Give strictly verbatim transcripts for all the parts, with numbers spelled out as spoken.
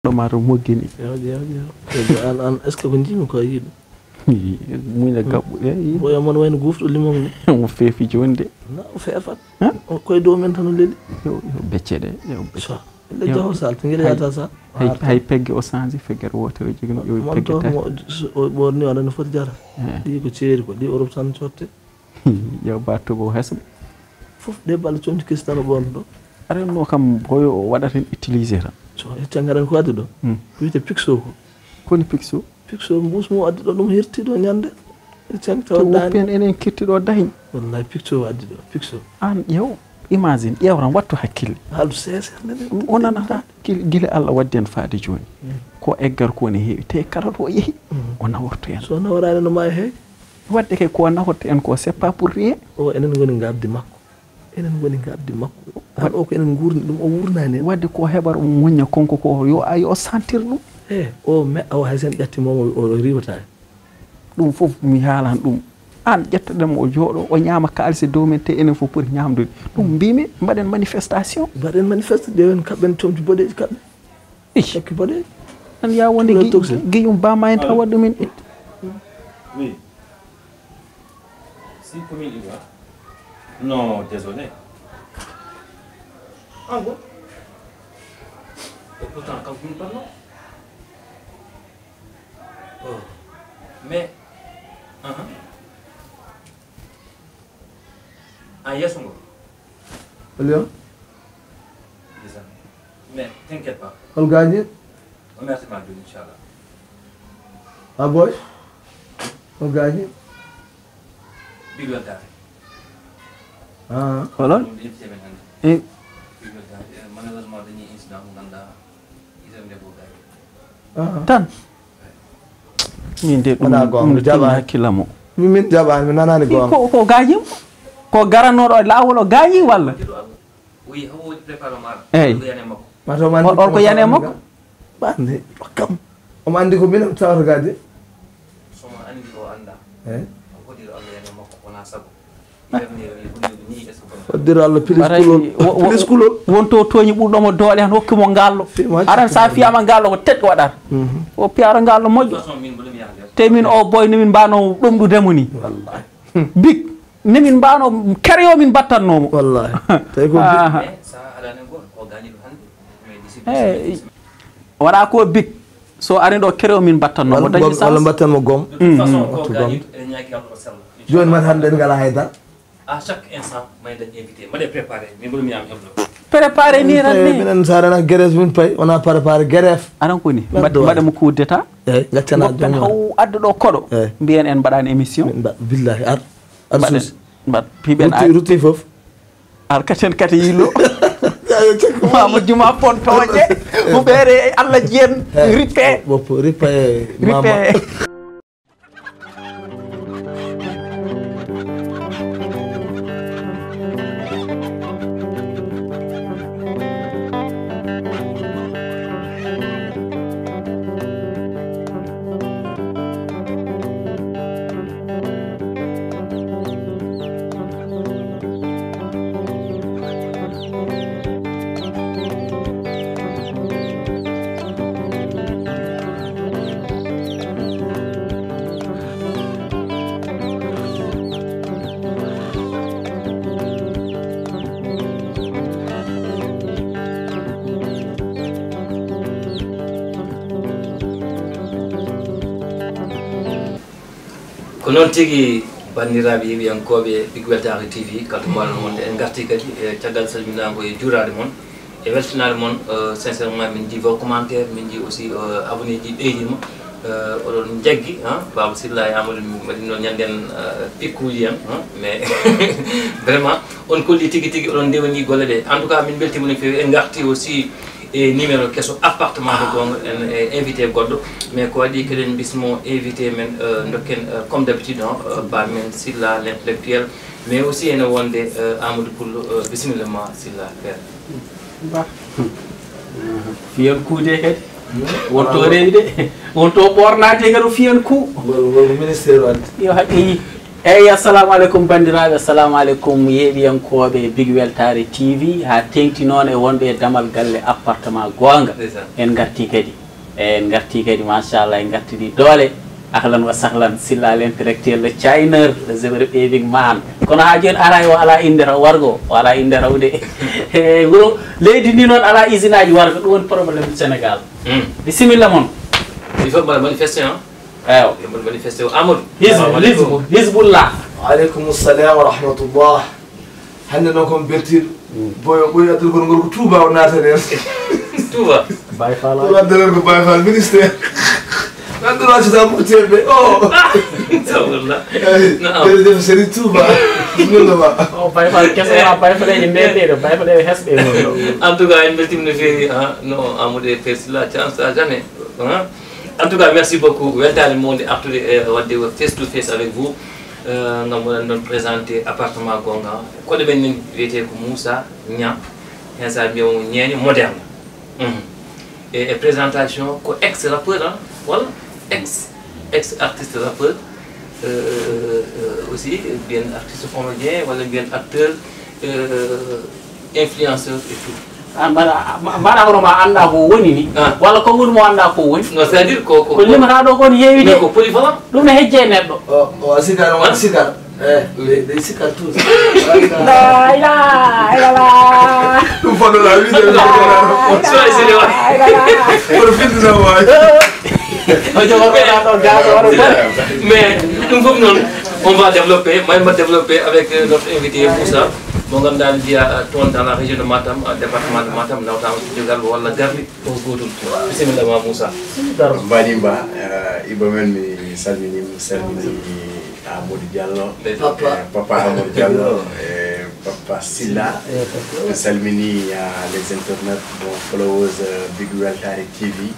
Ɗo ma to moggini. Yo, yo, yo. Yo, an, an, est-ce que ko njimi ko a yiɗo? Muña gaɓɓu ɗe, yi. Boya mon wayno gufɗo limon ni. Mo feefi jooni de. Na, o feefat. Hein? O koye dow men tan o leli. Yo, yo becce ɗe, yo becce. So, nde Yo. jaho sal, to ngel Hay, yata sal. hay, hay pegge o sanji, feggere wootere o jogino, yo Mon pegge to tati. mo, so, o ɓorni wala no foti jara. Eh. Ɗi ko ceeri ko, ɗi Europe tan cotte. Yo ba togo hesɓe. Fof ɗe balla comci kesi tan o ɓorno ɗo. Aɗa no kam boyo o waɗata hen utilisé tan. So, e caggal en ko addi ɗo. Hmm. Wiyete Pixo ko. Koni Pixo? Pixo mbuus mo addi ɗo, ɗum hirti ɗo ñande. E caggal To tawa daani. woppi en enen kirti ɗo dahiñ. Wallahi Pixo o addi ɗo, Pixo. An ƴeew, imagine, ƴeewran, wattu hakkille. Haaldu sincère nene. Ɗum o nana ha kil-, gila Allah waddi en faade jooni. Mm. Ko eggar ko ne heewi, te kala ɗo o yehi, Mm. o naworto en. So naworaani no maayi heewi. Wadde kay ko naworto en ko, c'est pas pour rien. O enen ngoni ngardi makko. Enen ngoni ngardi makko. An o ko enen ngurni ɗum, o wurnani en. Wadde ko heɓar o muñña konko ko yo a, yo sentir ɗum. E o me-, o hay sen ƴatti mo, o, o riwata en. Ɗum fof mi haalan ɗum. An ƴettaɗen mo o jooɗo, o ñaama kaalis e dow men, te enen fof poti ñaamdude. Ɗum mbimi, mbaɗen manifestation. Mbaɗen manifeste, ƴeewen kaɓɓen comci boɗeeji kaɓɓe. Ih. Cakki boɗeeji. An ya woni Couleur gi-, toxique. gi-, giyum bama en tan Allo? waɗi ɗum en itte. Oui. Si commune Iba. Non, désolé. Ah bon? Et pourtant, quand vous me parlez. Oh. Mais, uh-huh. Ah, yeeso ngo. Allo? Ndeysaan. Mais t'inquiète pas. Hol gaañi? O merci ma jooni, inchallah. Ah, boy? Hol gaañi? Big weltaare. Ah. Holon? Ɗum invité men hannde. Eh. Big weltaare. Eh, malheureusement, dañi incident mo ngannduɗaa, itam nde ko gaañi. Ah. Tan. Min de ɗum, Wonaa goonga, ɗum mi jaɓaani. Hakkillam o. Min, min jaɓaani, mi nanaani Ko, goonga. ko, ko gaañi mo? Ko garanooɗo e laawol o gaañi walla? Wi, hawo préparé o maaro. Eyyi. Ko yane makko. Ma to man O, on ko yane makko? Ɓande, kam. Omo anndi ko minen tawata gadi. Somo anndi o annda. Eyyi. O hoɗiro Allah yane makko, wonaa sago. Hoddiro Allah, pilis Mbaɗa kulol. Wo-, wo-, Pilis kulol. Wonto tooñi ɓurɗo mo doole han hokki mo ngallo. Fima Aran sa hakki fiyama ngallo ko teɗɗo waɗata. Mhm. O piyata ngallo moƴƴo. De toute façon, min mboɗo mi yaha nder. Te min o boy no min mbano ɗomɗude mo ni. Wallahi. Big, ne min mbano kereyo min mbattanno mo. Wallahi. Tawi ko big. Aha. Mais sa alani goto, o gañi ɗum hannde. Mais d'ici Eh, deux semaines. Wala ko big. So ari ɗo kereyo min mbattanno mo. Walla, dañi walla sens. Mbattan mo gom. De toute façon, Mhm. ko Wattu gom. Gañi, e ñaagi Allah o sella. Joni man hannde en ngala haydara. À chaque instant, may dañ invité. Mbaɗe préparé. Min mboɗo mi am heblo. Préparé ni tan ni. Minen sa rena grève min pay, wona préparé grève. Aran ko ni. Mbaɗ-, mbaɗa mo coup d'état. Eyyi, gaccana Goppen haw addu ɗo koɗo. Eyyi. Mbiyen en mbaɗani émission. Min mbaɗ-, billahi, ar, ar Mbaɗen, suus. Mbaɗ, piɓen Rutti, ar. Rutti fof. Ar katen kate yilo. Eyyi, cekko Mama Juma Pontoje. Huɓere Allah Jeen. Eyyi. Rippe. Woppo, rippe, Rippe. Mama. Ko noon tigi, banndiraaɓe yeeɓiyankooɓe Big Weltaare T V, kala to mbaɗon wonde, en ngartii kadi e caggal salminaango e juuraade mon, e weltinaade mon, euh, sincèrement, min njii vos commentaires, min njii aussi, euh, abonné ji ɓeydiima, euh, oɗon njaggi, hein, Baba Sylla e Amadou, min mbaɗi noon ñannden, euh, pikkuuji en, hein, mais vraiment, on kolli tigi tigi oɗon ndewni golle ɗe. En tout cas, min mbeltiima no feewi, en ngartii aussi e numéro keso appartement de Gongo, en, e invité goɗɗo, mais ko waɗi keɗen mbismo invité men, euh, dokken, euh, comme d'habitude, hein, euh, ba men Sylla l'intellectuel, mais aussi ene wonde, euh, Amadou Pullo, euh, bisimilla ma Sylla, père. Ba. Fiyan kuude kadi. Wonto rewi de. Wonto ɓornade kadi o fiyan kuu. Ngol, ngol ko ministère o addi. Yo haqqe yi. Eyi, assalamu aleykum banndiraaɓe, assalamu aleykum yeeɓiyankooɓe Big Weltaare T V, haa teeŋti noon e wonɓe e damal galle appartement goonga. En ngartii kadi, eyi, en ngartii kadi, machallah, en ngartirii doole. Ahlan wa sahlan, Silla l'intellectuel, le Chiner, le zéro paving man. Kono haa jooni aray o alaa innde taw wargo, o alaa innde taw de. E wuro, leydi ndi noon alaa isinaaji wargo, ɗum woni problème Sénégal. Bisimilla mon. Il faut mbaɗa manifesté, hein? Ewa. Yo mbaɗ manifesté o Amadou. Hizbu, Hizbu, Hizbullah. Waaleykum salam wa rahmatullah. Hannde noon ko mi beltiiɗo. Boyo ɓoyi addugol ngol ko Touba o naatani en. Touba. Baye Fall. Ɗum addani en ko Baye Fall ministère. Nan ɗum accata murteɓe o. Sawalla. Eyi. Naam. Jërëjëf Serigne Touba. Bismillah ma. O Baye Fall kese wa Baye Fall e ndede ɗo Baye Fall e hesɓe ngol ɗo. En tout cas en beltima no feewi, ha no Amadou e Persila chance à jamais. Hein? En tout cas merci beaucoup, weltaare mawde artude e wadde face to face avec vous. Euh, ngam waɗan ɗon présenté appartement gonga koɗo men nen wiyetee ko Moussa Niang. Heen sa mbiya mo ñeeño moderne. Mhm. E, e présentation ko ex rappeur, hein, walla ex ex artiste rappeur. Euh, euh, aussi mbiyen artiste comédien walla mbiyen acteur, euh, influenceur et tout. A mbaɗa mbaɗa hono ma annda ko woni ni. Ah. Walla konngol mo annda ko woni. Non, c'est-à-dire ko ko ko limata ɗo kon heewi de. Mais ko polyvalent. Ɗum ne hejje e neɗɗo. O o sikar o sikar. Eh, les les sikar tous. La ilaha illallah. Ɗum fotnoɗa wiide. Soy sene wa. Kono findina wawi. O jogo ko na ɗon gaso wala ko. Mais ɗum fof noon on va développer, ma en va développer avec, euh, notre invité Moussa, mo ngannduɗaa mbiya, euh, toon dans la région de Matam, euh, département de Matam, nawtaama studio Garba walla Garli. Ko gootum. Bisimilla ma Moussa. Mbaɗi mba, eh, Iba men mi salmini, mi salmini Amadou Diallo, eh, papa Amadou Diallo, eh, papa Silla. Mi salmini, ah, les internautes, bon, followers, eh, Big Weltare T V.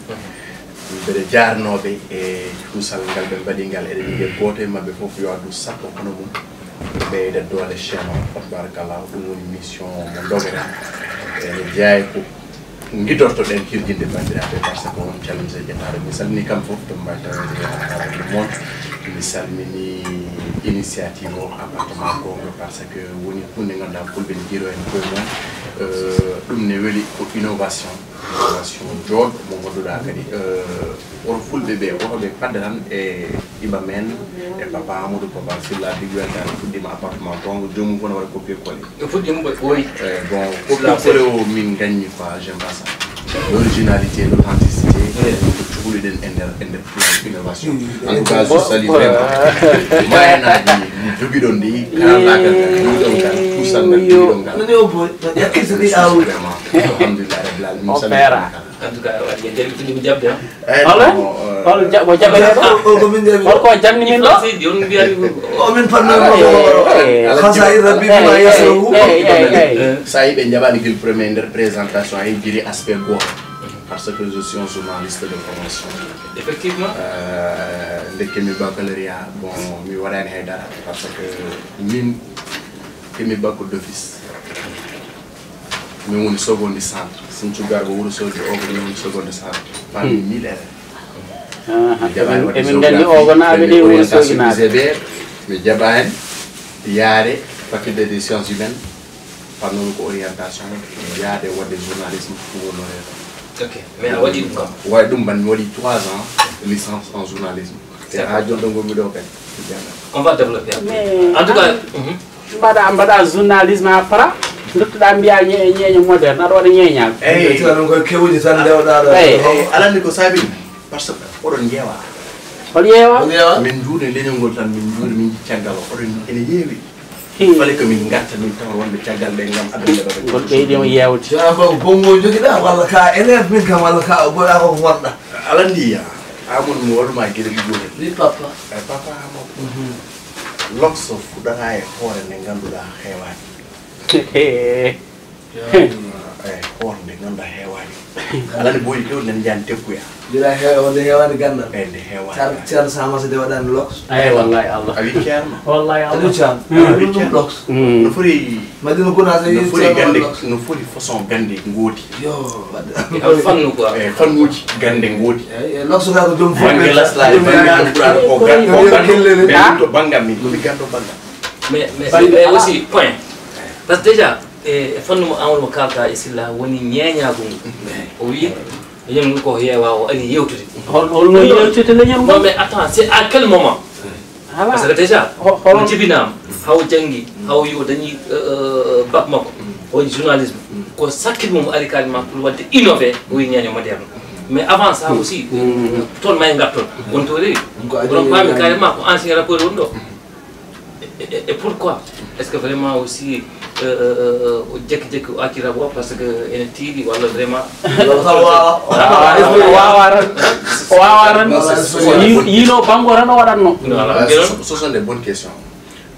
Mbeɗe jaarnooɓe e kuusal ngal ɓe mbaɗi ngal, eɗen mbiya gooto e maɓɓe fof yo addu sappo kono mum. Ɓeyda doole chaîne o, tabarakallah, ɗum woni mission mo ndogoɗen. Ene jeyaa ko ngidortoɗen hirjinde banndiraaɓe, par ce que on challenge e ƴettaade. Mi salmini kam fof to mbawi tawede le monde. Mi salmini initiative o appartement gonga, par ce que woni hunde ngannduɗaa fulɓe ne jiiro en koye mum. Euh, ɗum ne weli ko innovation. Innovation jooɗo mo ngannduɗaa kadi, euh, woto fulɓe ɓe, woto ɓe padda tan e Iba men, e papa Amadou, papa Silla, Big Weltare fuɗɗima appartement gonga, joomum fof ne waɗa copier coller. Ɓe fuɗɗima ɓe ɓooyi. Eh, bon, copier coller o min gañi quoi, j'aime pas ça. L'originalité, l'authenticité, ko cuɓuɗen e nder, e nder innovation. En tout cas, je salue vraiment. Mayenaji jogiɗon ɗi, karallagal ngal, jogiɗon ngal, puusal ngal jogiɗon ngal. Nani o boy, to ƴakkirta ɗi awdi. Vraiment. Alhamdulillah rabbil alamin. En tout cas, waɗi en jaɓi tigi ko jaɓde, hein? Eyi, hol? Hol ja-, ko jaɓete ɗo? O, o, ko min jaɓi. Hol ko jamni min ɗo? Seydi, on mbiyani ko. O min panno ko. Eyi, eyi. Khasa rabbi bima yasrahu. Eyi, eyi, eyi. Sa yi ɓe jaɓani gil premier nder présentation, ay jiri aspect goto. Parce que je suis un journaliste de formation. Effectivement. Euh, nde kemi baccalauréat, bon, mi waɗani hay dara. Parce que min kemi bacc d'office. Min woni seconde centre. Sinthiou Garba Wourossogui o ko min woni seconde centre. Parmi mille élèves. Aha. Mi jaɓaani waɗde géographie, emin nganndi o ko naaɓe ɗe woni orientation Wourossogui naaɓe. U G B, mi jaɓaani yaade faculté des sciences humaines, pannomi ko orientation, yaade waɗde journalisme pour honorer. Ok, mais a waɗi ɗum kam? Waɗi ɗum, mban mi waɗi trois ans licence en journalisme. Te haa jonɗo ngonmi ɗo kadi. On va développer après. Mais en tout cas, mhm. Mbaɗa, mbaɗa journalisme à part, duttoɗa mbiya ñe-, ñeeño moderne, aɗa waɗa ñeeñal. Eyi. Ɓe cuwa ɗum koye kewuji tan ndewɗa ɗo. Eyi. Eyi, alani ko saabi ɗum. Par ce que oɗon ƴeewa. Hol ƴeewa? Hol ƴeewa? Min njuuri leñol ngol tan, min njuuri, min nji caggal o. Oɗon ene yeewi. Hmm. Fale ko min ngarta min tawa wonɓe caggal ɓe ngam aduna ɓe. Ngol ɓeydi mo yeewde. Jona ko bongo jogiɗa walla ka élève min kam walla ka boya ko worɗa. Alandi ya. Amun mo waɗuma gere ɗi gotel. Wi papa. E papa mo. Mhm. Lokso fuɗɗata e hoore nde ngannduɗaa heewaani. Eyi, hoore nde ngannduɗaa heewaani. Alaa nde booyi kewɗe nde njani teppuya. Mbiɗa heewa, nde heewaani ganndal. Eyi, nde heewaani. Ceerno, Ceerno Samassa de waɗaani loks. Eyi, wallahi Allah. A wi Ceerno. Wallahi Allah. A wi Ceerno. Mm. A wi Ceerno. Loks. Mm. No foti, Madina Gounass, no foti gannde, loks. No foti façon gannde ngooti. Yo, wadde. E fannu quoi. E fannuuji gannde ngooti. Eyi, e loks ka ko joom fof. Bannge laslaare, bannge alquraan, ko gan-, ko ganndo. Ɓe to banngam min, ko mi ganndo banngam. Mais, mais, mais aussi, point. Parce que déjà, e, e fannu mo Amadou mo kaalta e Silla woni ñeeñagu ngu. O wi, leñol ngu ko heewa, o ari yewtude. Hol, hol no yewtude leñol ngol? Non, mais attends, c'est à quel moment? Ala. Parce que déjà, Ho-, hol- o jibinaama, haw janngi, haw yo dañi, euh, bac makko, o waɗi journalisme. Ko sakkit mum ari carrément pour waɗde innover, o wi ñeeño moderne. Mais avant ça aussi, toon ma en ngarton. On to rewi. Ko adii. Oɗon paami carrément ko ancien rappeur woni ɗo. Et, et, et pourquoi? Est-ce que vraiment aussi, euh, euh, euh, o jekki-jekki o acci rap o parce que ene tiiɗi walla vraiment? Loolu kam waawa. Waawa tan. Waawa tan. Yi-, yiilo banngo tan o waɗatno. Voilà. Voilà, ce sont, ce sont des bonnes questions.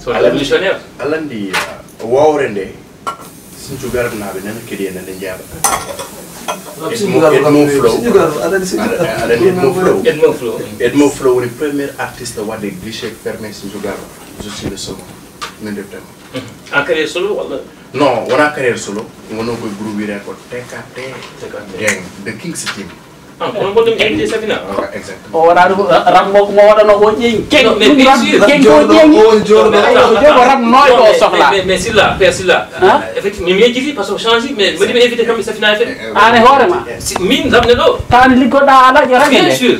Son révolutionnaire. Aɗa anndi, uh, wowre nde, Sinthiou Garba naaɓe nana keɗi e nana njaaba. Edmo, Edmo Flow. Aɗa, aɗa anndi Edmo Flow? Edmo Flow. Edmo Flow woni premier artiste waɗde guichet fermé Sinthiou Garba. Je suis le second. Min ndeftema. En carrière solo walla? Non, wonaa carrière solo. Wonno koye groupe wiyetee ko T K T. T K T. Gang, The King's Team. Ah, kono mboɗo mi invité Safina. Ah, exactement. O waɗaano ko ra-, rap mo, mo waɗano ko ƴeeñ. Ken, non, mais ɗum bien rap, sûr. Ken ko ƴeeñ. On jour, mais on jour, ko rap nooy ko sohla. Mais, mais, mais Silla, père Silla. Hein? Effectivement, mi yejjiti parce que o change, mais mboɗo mi invité kam e Safina F M. Aan e hoore ma. Si, min rap ne ɗo. Taan liggoɗa ala, yo rap. Bien sûr.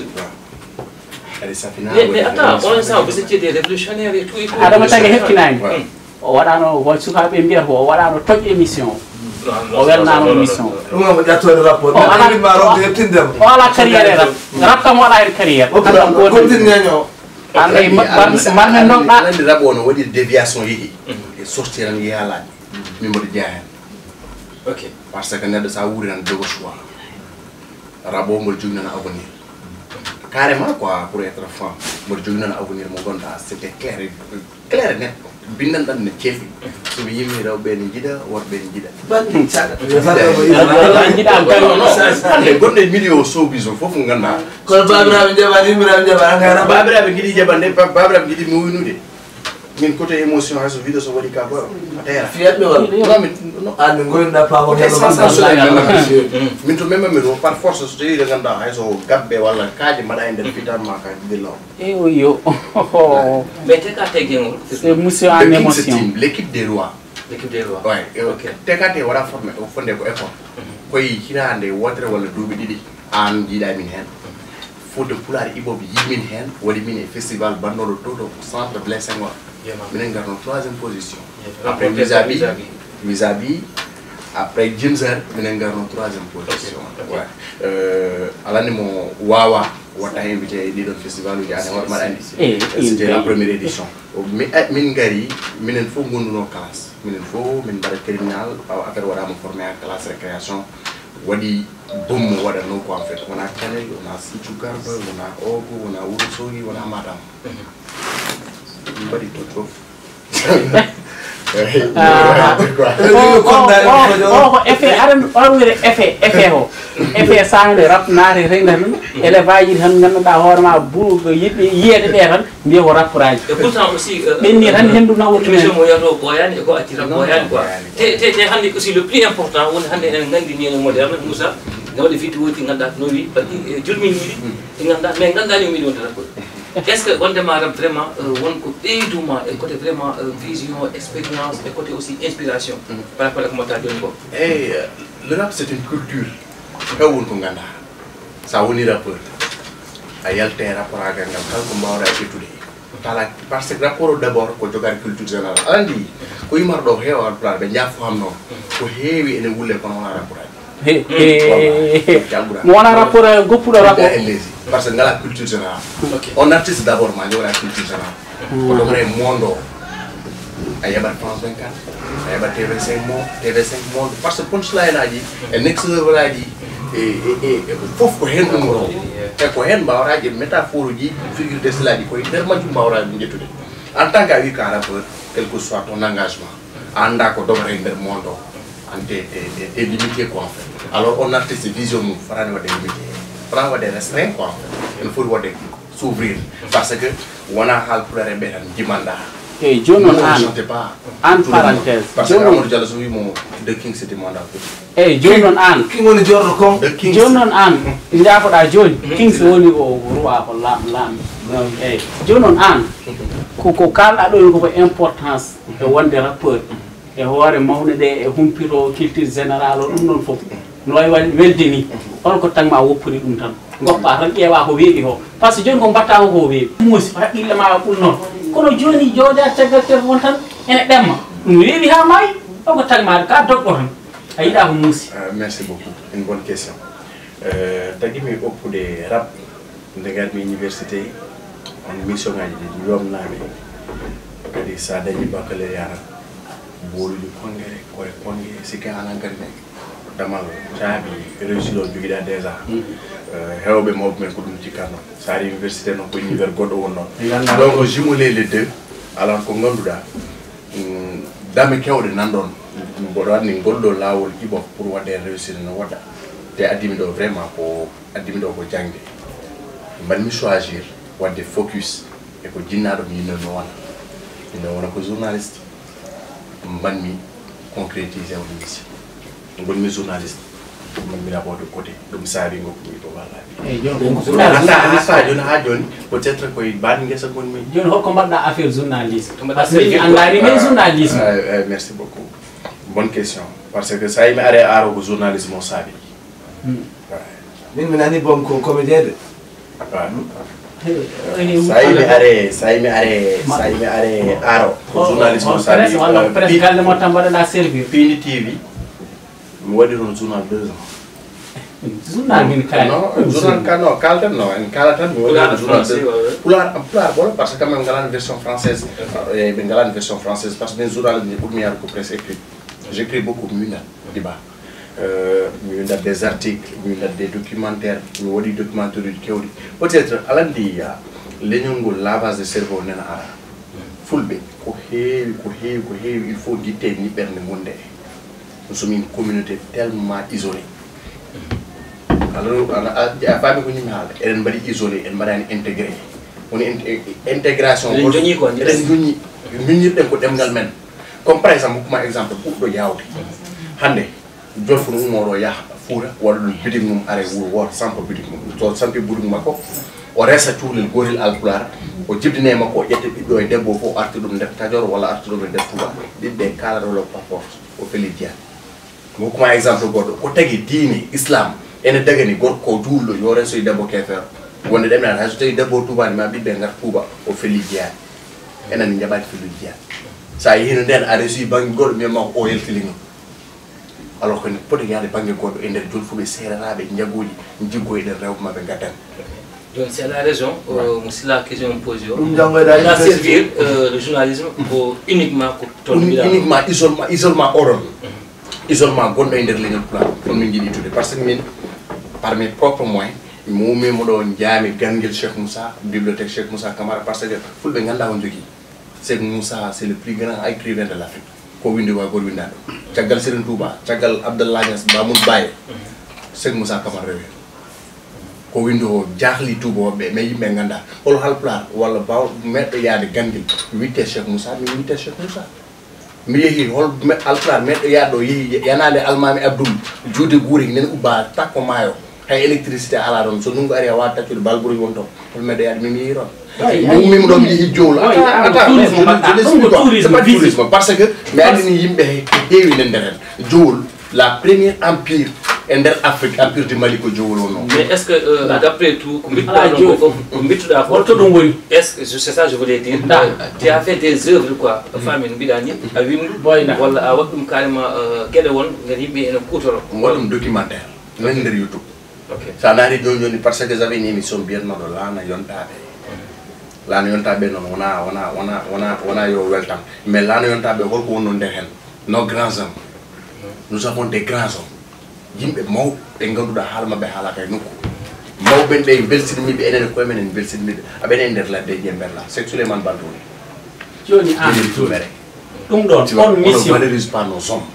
Mais, mais attends, on est ensemble, vous étiez des révolutionnaires et tout, et tout. Adama Tage heftinaani. Ouais. O waɗaano, won sukaaɓe mbiyata ko o waɗaano toj émission. Non, non, o welnaano émission. Ɗum ko ƴattoode rapport. O alaa, o alaa carrière e rap. Rap kam o alaa heen carrière. Continue ñoo. An kay mbar-, mbar-, mbar-, men ɗon ɗa. Aɗa anndi rap o no waɗi déviation yehi. E sortir an yehi haalaaji. Min mboɗo jeyaa heen. Ok. Parce que neɗɗo so a wuuri tan jogo choix. Rap o mboɗo jogii noon avenir. Carrément quoi, pour être franc. Mboɗo jogii noon avenir mo ngannduɗaa, c'était clair et, clair et net. Binndanɗe ɗe ne celli. So mi yimii rewɓe ne njiɗa, worɓe ne njiɗa. Bannge caɗa. Njiɗa. Non, non, non. Hannde gonɗo e milieu o showbiz o fof mo ngannduɗaa. Kono baabiraaɓe njaɓaani, yummiraaɓe njaɓaani, hannde rap. Baabiraaɓe njiɗi jaɓande, ba-, baabiraaɓe njiɗi mownude. Min côté émotion, hay so video so waɗi ka goɗɗo, a teyata. Fiyatɓe walla? Non, min, non. An ne goynoɗa paamo. Côté sensationnel. Min to même min o par force so tawi nde ngannduɗaa hay so gabbe walla kaaje mbaɗa e nder fitan ma ka dilla o. Eh oui, yo. Mais T K T gengol. C'est monsieur en émotion. Team, l'équipe des rois. L'équipe des rois. Ouais, euh, ok. T K T waɗa formé, o fondé ko école. Koye hitaande wootere walla duuɓi ɗiɗi. Aan njiiɗaa min heen. Fodde Pulaar Hip Hop yii min heen, waɗi min e festival mbaɗnooɗo to, to centre Blaise Senghor. Minen ngarno troisième position. Après Vis-à-vis, Vis-à-vis, après Ginzer, minen ngarno troisième position. Ok, ok. Ouais. Euh, aɗa anndi mo waawaa waɗta invité e ɗiɗon festival uji, aan e hoore maɗa anndi. Eh, c'était la première édition. O, mi, eh, min ngari, minen fof ngondunoo classe. Minen fof min mbaɗa terminal, awa affaire waɗaama formé à classe récréation. Waɗi boom mo waɗatnoo ko, en fait, wonaa Kanel, wonaa Sinthiou Garba, wonaa Ogo, wonaa Wuro Sogi, wonaa Matam. Min mbaɗi toon fof. Ah. Quoi. O, o, o, o ko effet, aɗa, o wiyete effet, effet o. Effet sangde rap naati reyna tan, élève aji tan ngannduɗaa hoore ma, bu-, yiɗɓe yiyeede ɓe tan, mbiya ko rappeur aji. Et pourtant aussi, euh, ɓenni tan, euh, henndu nawori émission men. Mo yiyata o ɓooyaani, e ko acci tan ɓooyaani quoi. Te, te, te hannde aussi le plus important woni hannde enen nganndi ni enen moderne Moussa, ne waɗi vidéo ji ngannduɗaa no wi, baɗɗi, e, jurminiiɗi, ɗi ngannduɗaa, mais ngannduɗaa ni o meeɗi wonde rappeur. Est-ce que wonde ma rap vraiment, euh, won ko ɓeyduma e côté vraiment, euh, vision, expérience, e côté aussi inspiration par rapport à ko mbaɗta jooni ko? Eyi, euh, le rap c'est une culture. Taw won ko ngannduɗaa. So a woni rappeur, a yalta e rappeur agal ngal, kala ko mbaawɗaa ƴettude. Kala, parce que rappeur o d'abord ko jogaade culture générale. Aɗa anndi, ko yimata ɗo heewa Alpulaar, ɓe njaafo hamno. Ko heewi ene wulle kono wonaa rappeur aji. He, he, he. Wallahi, jalɓura. Mo wonaa rappeur, goppuɗo rappeur. Ɓe e leydi, parce que ngalaa culture générale. Ok. On artiste d'abord ma jogora culture générale. Ko ɗum rey monde o. A yaɓat France vingt-quatre, a yaɓat T V cinq Monde, T V cinq Monde, parce que punchline aji, e next level aji, e, e, e, e fof ko heen ɗum ɗo. E ko heen mbaawata ƴettude métaphore uji, figure de style aji, ko e nder majjum mbaawata ɗum ƴettude. En tant que a wi ko a rappeur, quel que soit ton engagement, a anndaa ko dogata e nder monde o. Des, des, des, des limités, quoi, en fait. Alors, on artiste vision mum fotani waɗde limité, fotani waɗde restreint, quoi, en fait. Ene foti waɗde s'ouvrir. Parce que wona haalpulaar en ɓe tan ndimanɗa. Eyyi, jooni noon, an, an parenthèse, parce que Amadou Diallo so wimo the king, c'est demandable. Eyyi, jooni noon, an, king woni jorɗo kon. The king, jooni noon, an njaafoɗa jooni, king so woni ko roi, ko laam laam. Eyyi, jooni noon, an, ko ko kalɗa ɗo, ko ko importance e wonde rappeur e hoore mawne ɗe, e humpito culture générale o, ɗum ɗon fof no wawi wa- welde ni. Holko tagma woppori ɗum tan, goppa tan, ƴeewa ko weeɓi ko, par ce que jooni ko mbatta ko, ko weeɓi muusi, haqqille ma ɓul noon. Kono jooni jooɗa caggal telefon tan ene ɗemma, ɗum weeɓi ha maayi. Holko tagma ka doɗɗo tan, a yiɗa ko muusi. Euh, merci beaucoup, une bonne question. Euh, tagimi oppude rap, nde ngarmi université, on mission ngaji ɗi mi yomnami. Kadi sa dañi baccalauréat tan, booluji konngere, koye konnge, sikke an hankadi ne damal caabi réussir o jogiɗa déjà. Euh, hewɓe mawɓe men ko ɗum cikkatno. Sa ari université noon ko univers goɗɗo won noon. Donc jumeler les deux, alors ko ngannduɗa, mm, dame kewɗe nan ɗon. Mboɗo anndi ngol ɗo laawol iɓo pour waɗde réussir no waɗa. Te addimi ɗo vraiment ko addimi ɗo ko jaŋde. Mbaɗmi choisir waɗde focus e ko jinnaaɗo mi yinno mi wona. Yinno wona ko journaliste. Mbaɗmi concrétiser o mission. Ngonmi journaliste. Mbaɗmi rapport de côté. Ɗum saabi ngokkumi ko wallaahi. Eyyi, jooni ko anda asa jooni ha jooni peut-être koye ban ngesa gonmi. Jooni holko mbaɗɗa affaire journaliste? Parce que min mi anndani min journaliste. Merci beaucoup. Bonne question. Parce que sa yimi are aro ko journaliste mo saabi. Min mi nani bon ko comédien de. Sa yimi are, sa yimi are, sa yimi are aro ko journaliste mo saabi. Walla presse galle mo tan mbaɗaɗa servir. Pindi T V. Mi waɗi ɗon journal deux ans. Journal min kaali. Non, journal ka non, kalten non, en kala tan mi waɗi ɗon journal deux. Pulaar, pulaar ɓolo, parce que quand même ngalani version française. Eh, ɓe ngalani version française, parce que min journal ni ɓurmi yaade ko presse écrite. J'écris beaucoup, mi winda débat. Euh, mi winda des articles, mi winda des documentaires, mi waɗi documentaire uji kewɗi. Peut-être alandi ya leñol ngol lavage de cerveau nena ara. Fulɓe ko heewi, ko heewi, ko heewi, il faut guitte ni ɓernde gonde. Nous sommes une communauté tellement isolée. Alors, a, a, a faami ko ñimmi haala, eɗen mbaɗi isolé, en mbaɗani intégré. Woni in- intégration. Eɗen joñi ko, eɗen joñi, miñirɗen ko ɗemngal men. Comme par exemple, hokkuma exemple ɓurɗo yawde. Hannde jolfo no ummoɗo yaha Fuuta, waɗa ɗum bidik mum, are wuro wooto sampa bidik mum. So sampi bidik makko, o resa cuhlel gotel alpulaar, o jibdine makko, o ƴetta ɓiɗɗo e debbo fof, o arta ɗum nder Kajoor walla arta ɗum e nder Tuuba. Ɓiɓɓe kala rolo par force, o feli jeya. Mi hokkuma exemple goɗɗo, ko tagi diine islam ene dagani gorko juulɗo yo reso e debbo keefeero. Wonde ɗemɗan hay so tawi debbo tuubaani ma ɓiɓɓe ngar tuuba, o feli jeyaani. Enen jaɓaani feli jeyaani. So a yehino nden a resi bannge goɗɗo mbiyan ma o yaltili non. Alors que ne poti yaade bannge goɗɗo e nder jolfuɓe seereraaɓe njagooji, njiggo e ɗen rewɓe maɓɓe ngaddan. Donc c'est la raison, euh, mo sila question posé o. Ɗum janngoyɗa la servir, euh, le journalisme ko uniquement ko toon mbiɗa uniquement isolement, isolement oɗon. Isolement gonɗo e nder leñol pulaar on min jiiɗi ittude, par ce que min par mes propres moyens mi ummima ɗo njaami ganngel Cheikh Moussa, bibliothèque Cheikh Moussa Camara, par ce que fulɓe ngannda on jogii. Cheikh Moussa c'est le plus grand écrivain de l'Afrique. Ko windi wa gol winda ɗo caggal Serigne Touba, caggal Abdallah Niass, Mamoud Baye, Cheikh Moussa Camara rewi. Ko windi o jahli Touba woɓɓe mais yimɓe ngannda hol halpulaar walla baw meɗɗo yaade ganngel witte Cheikh Moussa, min witte Cheikh Moussa. Mi yehi hol me- alpulaar meɗɗo yaade ɗo yehi yanaande almami Abdoul juude guuri nen ubba takko maayo. Hay électricité ala ɗon, so ndunngu ari a wawa taccude balburi won toon. Hol meɗɗo yaade min yehi toon. Min ɗon mi yehi jowol. Attends, attends, je l'explique quoi. C'est pas tourisme, parce que mi andini yimɓe he- heewi nen nder hen jowol. La première empire e nder Afrique, empire du Mali ko jowol wonno. Mais est-ce que euh, d'après tout ko mbittuɗa ɗon ko fof ko mbittuɗa ko holto ɗum woni? Est-ce que c'est ça je voulais dire, euh, tu as fait des œuvres quoi, famille no mbiɗa ni a windu walla a waɗ ɗum carrément, euh, geɗe won ngati yimɓe ene kutoro? Mi waɗ ɗum documentaire nan nder YouTube. Ok. Sa naati joni joni par ce que j'avais une émission mbiyatnoɗo laana yontaɓe. Laana yontaɓe noon wona wona wona wona wona yo weltan, mais laana yontaɓe holko wonno nder hen? Nos grands hommes, nous avons des grands hommes. Yimɓe mawɓe ɓe ngannduɗaa haala maɓɓe haalaka e nokku. Mawɓe ɓe mbelsinmiɓe enen e koye men en mbelsinmiɓe aɓene e nder laddeji e mberla sek Souleymane Baltouri. Joni an mere ɗum ɗon on mission valorise pas nos hommes.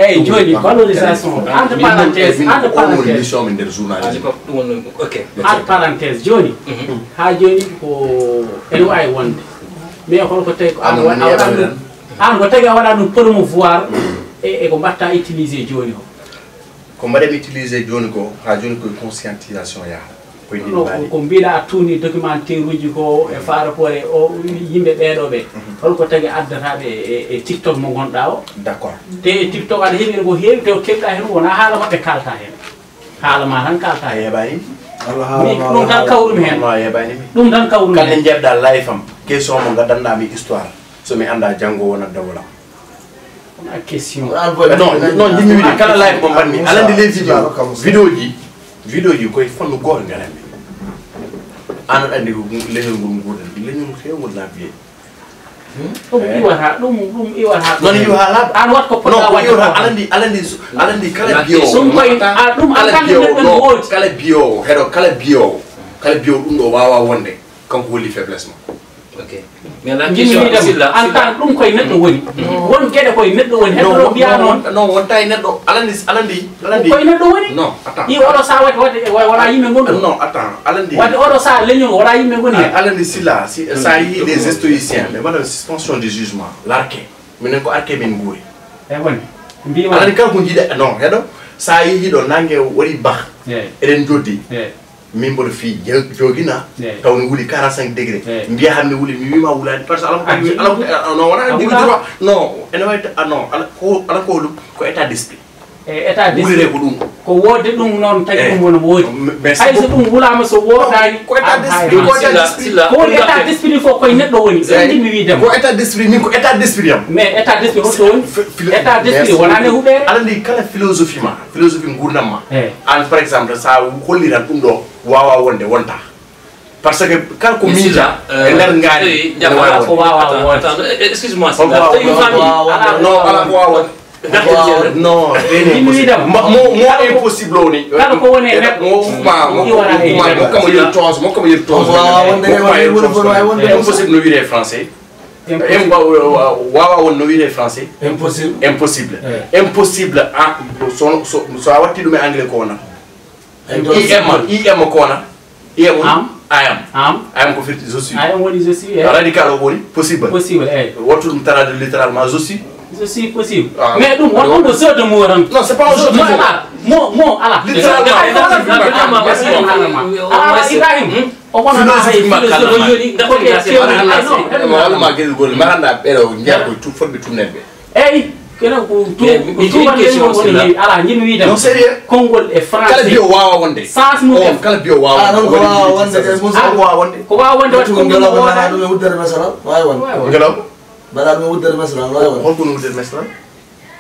Eyyi, jooni valorisation, entre parenthèse, entre parenthèse, mission min nder journalisme. Entre parenthèse, jooni haa jooni ko ene waawi wonde, mais holko tawi ko an waɗa ɗum, an ko tawi a waɗa ɗum promouvoir e ko mbaɗta utilisé jooni o? Ko mbaɗemi utilisé jooni ko haa jooni koye conscientisation yaha. Ko mbiɗa a tuuni documentaire uji ko e faara poore o yimɓe ɓeeɗo ɓe holko tagi addataɓe e tiktok mo gonɗa o? D'accord. Te e tiktok aɗa heɓi ko heewi te o keɓɗa hen wona haala maɓɓe kalta hen. Haala ma tan kalta hen. Yeɓani. Ɗum tan kawrumi hen. Yeɓani. Ɗum tan kawrumi hen. Kala jeɗɗa live am question mo gaddanɗami histoire somi anda janngo wonat dawolam. Wona question. Non, non, jimmi wiide kala live mo mbanmi alandi les vidéo vidéo ji vidéo ji koye fannu goto ngarami. An aɗa andi ko leñol ngol nguurdan leñol fewngol na biye. Ɗum iwata ɗum ɗum iwata. Non iwata laaɓa. An wat ko poɗɗa waɗde. Alandi alandi alandi kala biyowo. Ɗum koye a ɗum an tan neɗɗo no woodi. Kala biyowo heɗo kala biyowo kala biyowo ɗum ɗo wawa wonde kanko holli faiblesse ma. Ok. Mais la question est là. En tant ɗum koye neɗɗo woni. Won geɗe koye neɗɗo woni. Heddo no biya non. Non wonta e neɗɗo alandi alandi alandi. Koye neɗɗo woni. Non attends. I oɗo sa wati wati wala yimɓe ngon. Non attends alandi. Wati oɗo sa leñol wala yimɓe ngoni. Alandi sila si sa yi les historiciens mais madame suspension de jugement l'arquet minen ko arquet min nguuri. E woni. Mbiwa alandi kala ko jiiɗa non heɗo sa yi hiɗo nangue waɗi bah. Eɗen joddi. Min mboɗo fii joogina taw ne wuli quarante cinq degré mbiya hannde wuli mi wima wulani parce que ala ko ala ko no wona jigi droit non ene wawi non ala ko ala ko ɗum ko état d'esprit. E état d'esprit ko ɗum ko wodde ɗum noon tagi ɗum wona woodi. Hay so ɗum wulama so wodani ko état d'esprit. Ko woni état d'esprit fof koye neɗɗo woni so ɗimi wiidema ko état d'esprit min ko état d'esprit am. Mais état d'esprit hoto woni état d'esprit wonani huɓere. Aɗa andi kala philosophie ma philosophie gurdam ma an par exemple sa holliran ɗum ɗo wawa wonde wonta. Par ce que kala ko miija e nder ngaari ko wawa wonde. Excuse moi. Non ala ko wawa. Non mo impossible woni. Kala ko woni e neɗɗo mo mo mo kamo yel toos mo kamo yel toos. Impossible no wiyde e français. Wawa won no wiyde e français. Impossible. Impossible. Impossible so a watti ɗum e anglais ko wona. Im im ko wona. Iye mum. Am. I am. Am. I am ko firti je suis. I am woni je suis. Eh. Radical o woni possible. Possible eh. Wattu ɗum traduire littéralement je suis. Je suis possible. Ah. Mais ɗum won ɗum ko jeu de mots tan. Non, c'est pas un jeu de mots. Mo mo ala. Littéralement. Ala Ibrahim. O wona na hay philosophie. Ko ke theorie. Walla ma gel gol. Maranda ɓeɗo ngiya ko tu fotɓe tunnel ɓe. Eyyi, kene ko tuuba leyol woni heewi ala jimi wiide non sérieux konngol e français kala biyo wawa wonde sas mum en kala biyo wawa non ko wawa wonde kay musa ko wawa wonde ko wawa wonde wat ko ngol wona ɗum e wuddere masala wawi wonde ngelaw mbaɗa ɗum e wuddere masala wawi wonde holko no wuddere masala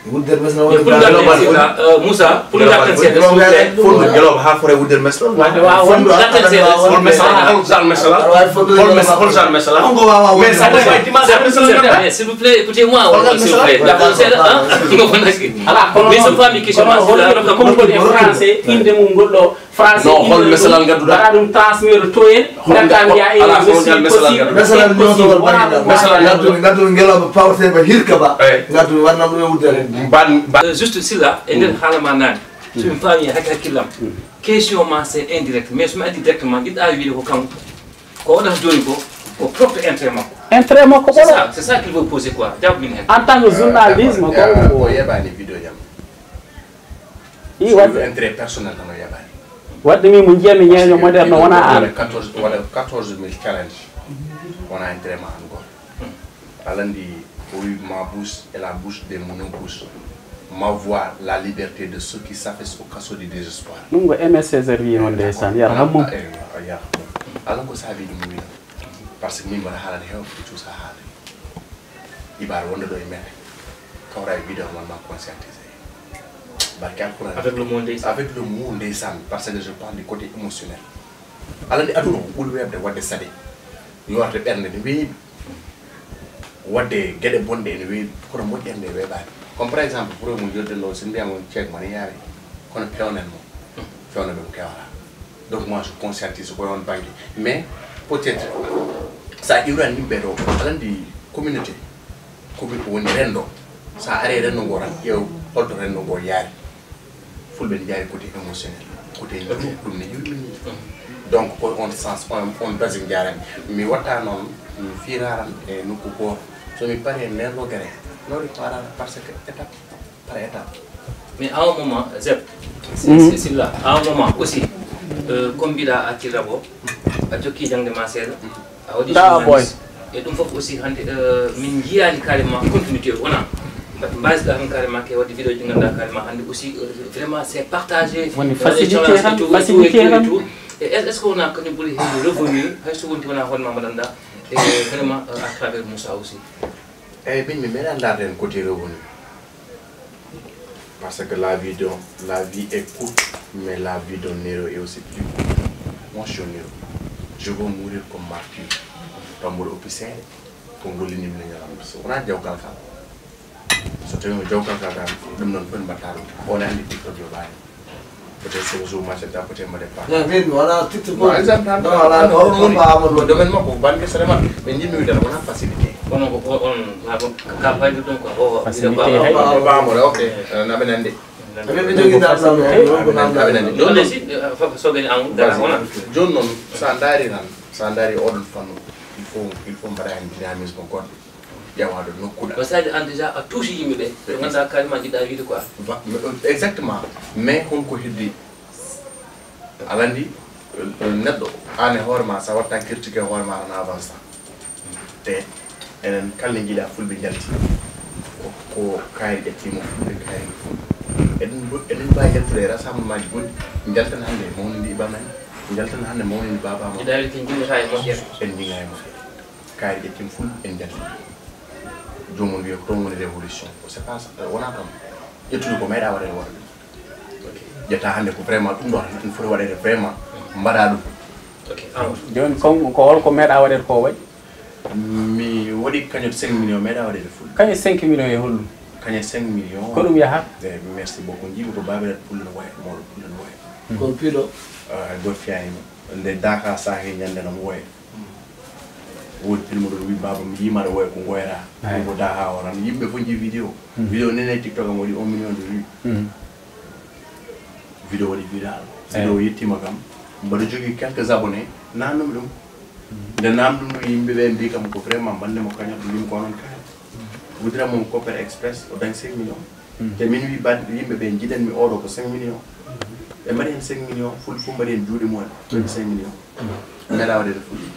wuddere masala wonde ngelaw Moussa pour ngarten seeɗa s'il vous plaît fondo ngelaw ha fore wuddere masala wawi wawa wonde ngarten seeɗa hol masala hol sal masala hol masala hol sal masala on ko wawa wonde mais ça dépend dimanche masala s'il vous plaît écoutez moi s'il vous plaît d'accord c'est un ngo fondaki ala kono mais so fami question ma sila ko ko ko français inde mum goddo français no hol mesalal gadduda dara dum transfert to en ngata mbiya e ala ko ngal mesalal gadduda mesalal no to wala mesalal gadduda gadduda ngelo ba pawte ba hirka ba gadduda wanna dum e wuddere ban juste sila e nder halama nani so mi fami hakki hakkillam question ma c'est indirect mais so mi addi directement gidda wiide ko kanko Ko oɗon jooni ko ko propre intérêt makko. Intérêt makko ɓolo. C'est ça, c'est ça qu'il veut poser quoi. Jawab min hen. En tant que journaliste mo ko. O yeɓani vidéo jam. I wadde intérêt personnel tan o yeɓani. Wadde min mo jiyami ñeeño moderne wona an. Waɗa quatorze waɗa quatorze mille challenge. Wona intérêt ma an goto. Alandi o wi ma bouche et la bouche des monobouches. Ma voix la liberté de ceux qui s'affaissent au casso du désespoir. Ɗum ko Aimé Césaire wi noon ndeysaan yar hammum. Yar hammum. Alan ko saabi ɗum wila. Par ce que min mbaɗa haalade heewɓe ko cuusa haalde. Ibaare wonde ɗo e men. Kawra e vidéo man ma conscientisé. Barke alquran. Avec le mot ndeysaan. Avec le mot ndeysaan parce que je parle du côté émotionnel. Alandi aduna ko ɓuri weeɓde waɗde saɗe. Yoorde ɓernde no weeɓi. Waɗde geɗe bonɗe ene weeɓi kono moƴƴere nde weeɓaani. Comme par exemple pour mum yodde ɗo so mbiyama on ceek ma ne yaawi kono pewnen mo. Fewna ɓe mo kewata. Donc moi je conscientise ko yon banggue mais peut être sa iwran yimɓe ɗo aɗa andi communauté ko woni rendo sa ari rendo ngo tan ƴeew Holto renndo ngoo yaari? Fulɓe ne njaari côté émotionnel, côté njuum, ɗum ne yurmini. Donc, ko on sens, on, on basi njaarani. Mi watta noon, mi fiiraran e nokku gooto. So mi pari e nder rogere, noori paarara parce que étape par étape. Mais à un moment, Zeb, c'est, c'est, c'est là. À un moment aussi, euh, comme mbiɗa acci rabo, a jokki jangde ma seeɗa, a waɗi Ndaa journaliste. E ɗum fof aussi hannde, euh, min njiyaani carrément continuité o wona. Mbaɗ-, mbasɗa tan carrément ke waɗde vidéo ji ɗi ngannduɗaa carrément hannde aussi, euh, vraiment c'est partagé. Woni facilité tan, facilité tan. Et est-ce, est-ce que wona kañum ɓuri heewde revenu, hay so wonti wona hoore ma mbaɗanɗa, e vraiment, euh, à travers Moussa aussi? Eyyi, min mi meeɗa ndaarde heen côté revenu. Parce que la vie de, la vie est courte, mais la vie d'un héros est aussi plus courte. Moi, je suis un héros. Je veux mourir comme martyr. Taw mboɗo oppi seeɗa, ko gollinimi no ñalam. So wonaa jawkal kal. So tawii ko jawkal kal tan, ɗum noon fof mbaɗta ɗum. On anndi TikTok yo ɓaani. Peut-être c'est un jour machin, peut-être mbaɗe pas. Non, min wona TikTok. Non, exemple tan. Non, wona ko hono ɗum ba Amadou. Domaine makko, bande sere man. Min njimmi wiide wona facilité. Kono ko, ko on, ma ko ka fayde ɗum ko, o, facilité, hay. Ba Amadou, ok. Eh, na ɓe nandi. Amin mi jogi dal ɗam, eh, ko nanda. Amin nandi. Ɗum aussi, eh, fa-, so gani amu, dara wona. Jooni noon, so a ndaari tan, so a ndaari oɗon fannu, il faut, il faut mbaɗa heen dynamisme goɗɗo. Ƴeewaɗo nokkuɗa. Ko saɗi an déjà a touche yimɓe ɓe. Ɓe ngannduɗaa carrément njiɗɗa wiide quoi. Va-, exactement. Mais honko heddi? Aɗa anndi, neɗɗo, aan e hoore ma, so a waɗta critiqué hoore ma, tan a avancé. Te enen kala ne njiɗa fulɓe njalti. Ko, ko kaari ƴettiima fulɓe, kaari fulɓe. Eɗen mbo-, eɗen mbaawi yaltude e rassemblement ji goɗɗi, njalten hannde mawninde Iba Men, njalten hannde mawninde Baba Amadou. Mbiɗa anndi ko njiɗata e moƴƴere. En njiɗa e moƴƴere. Kaari ƴettiima fulɓe, en njalti. Joomum wiya ko toon woni révolution. Ko c'est pas ça. Wonaa kam. Ƴettude ko meeɗa waɗeede wona ɗum. Ok. Ƴetta hannde ko vraiment ɗum ɗo tan ene foti waɗeede vraiment mbaɗa ɗum. Ok. Amadou. Jooni kon ko hol ko meeɗa waɗeede ko waɗi? Mi waɗi cagnotte cinq millions meeɗa waɗeede fulɓe. Cagnotte cinq millions e holɗum? Cagnotte cinq millions. Ko ɗum yahata? Eh, merci beaucoup. Njiimi ko Babiraɗo Pullo no waya, mawɗo Pullo no waya. Kon piɗo? Ah, goto fiyaani mo. Nde Daka saahi ñande no mo waya. Woodi film ɗo wi Baba mi yiima ɗo woya ko ngoyra. Ay. Ɗum ko Daha o tan. Yimɓe fof njii vidéo. Hmm. Vidéo nene e TikTok am waɗi un million de vues. Hmm. Vidéo waɗi viral. Ay. Vidéo yettiima kam. Mbaɗa jogii quelques abonnés. Naamnumi ɗum. Hmm. Nde naamnumi ɗum yimɓe ɓe mbii kam ko vraiment mbaɗnde mo cagnotte, mbimi ko onon kaari. Wudira mum Copper Express o dañ cinq millions. Hmm. Te min wi bad-, yimɓe ɓe njiɗen mi oɗo ko cinq millions. Hmm. Ɓe mbaɗi heen cinq millions, fulɓe fof mbaɗi heen juuɗe mumen, hmm, cinq millions. Hmm. Meeɗa waɗeede fulɓe.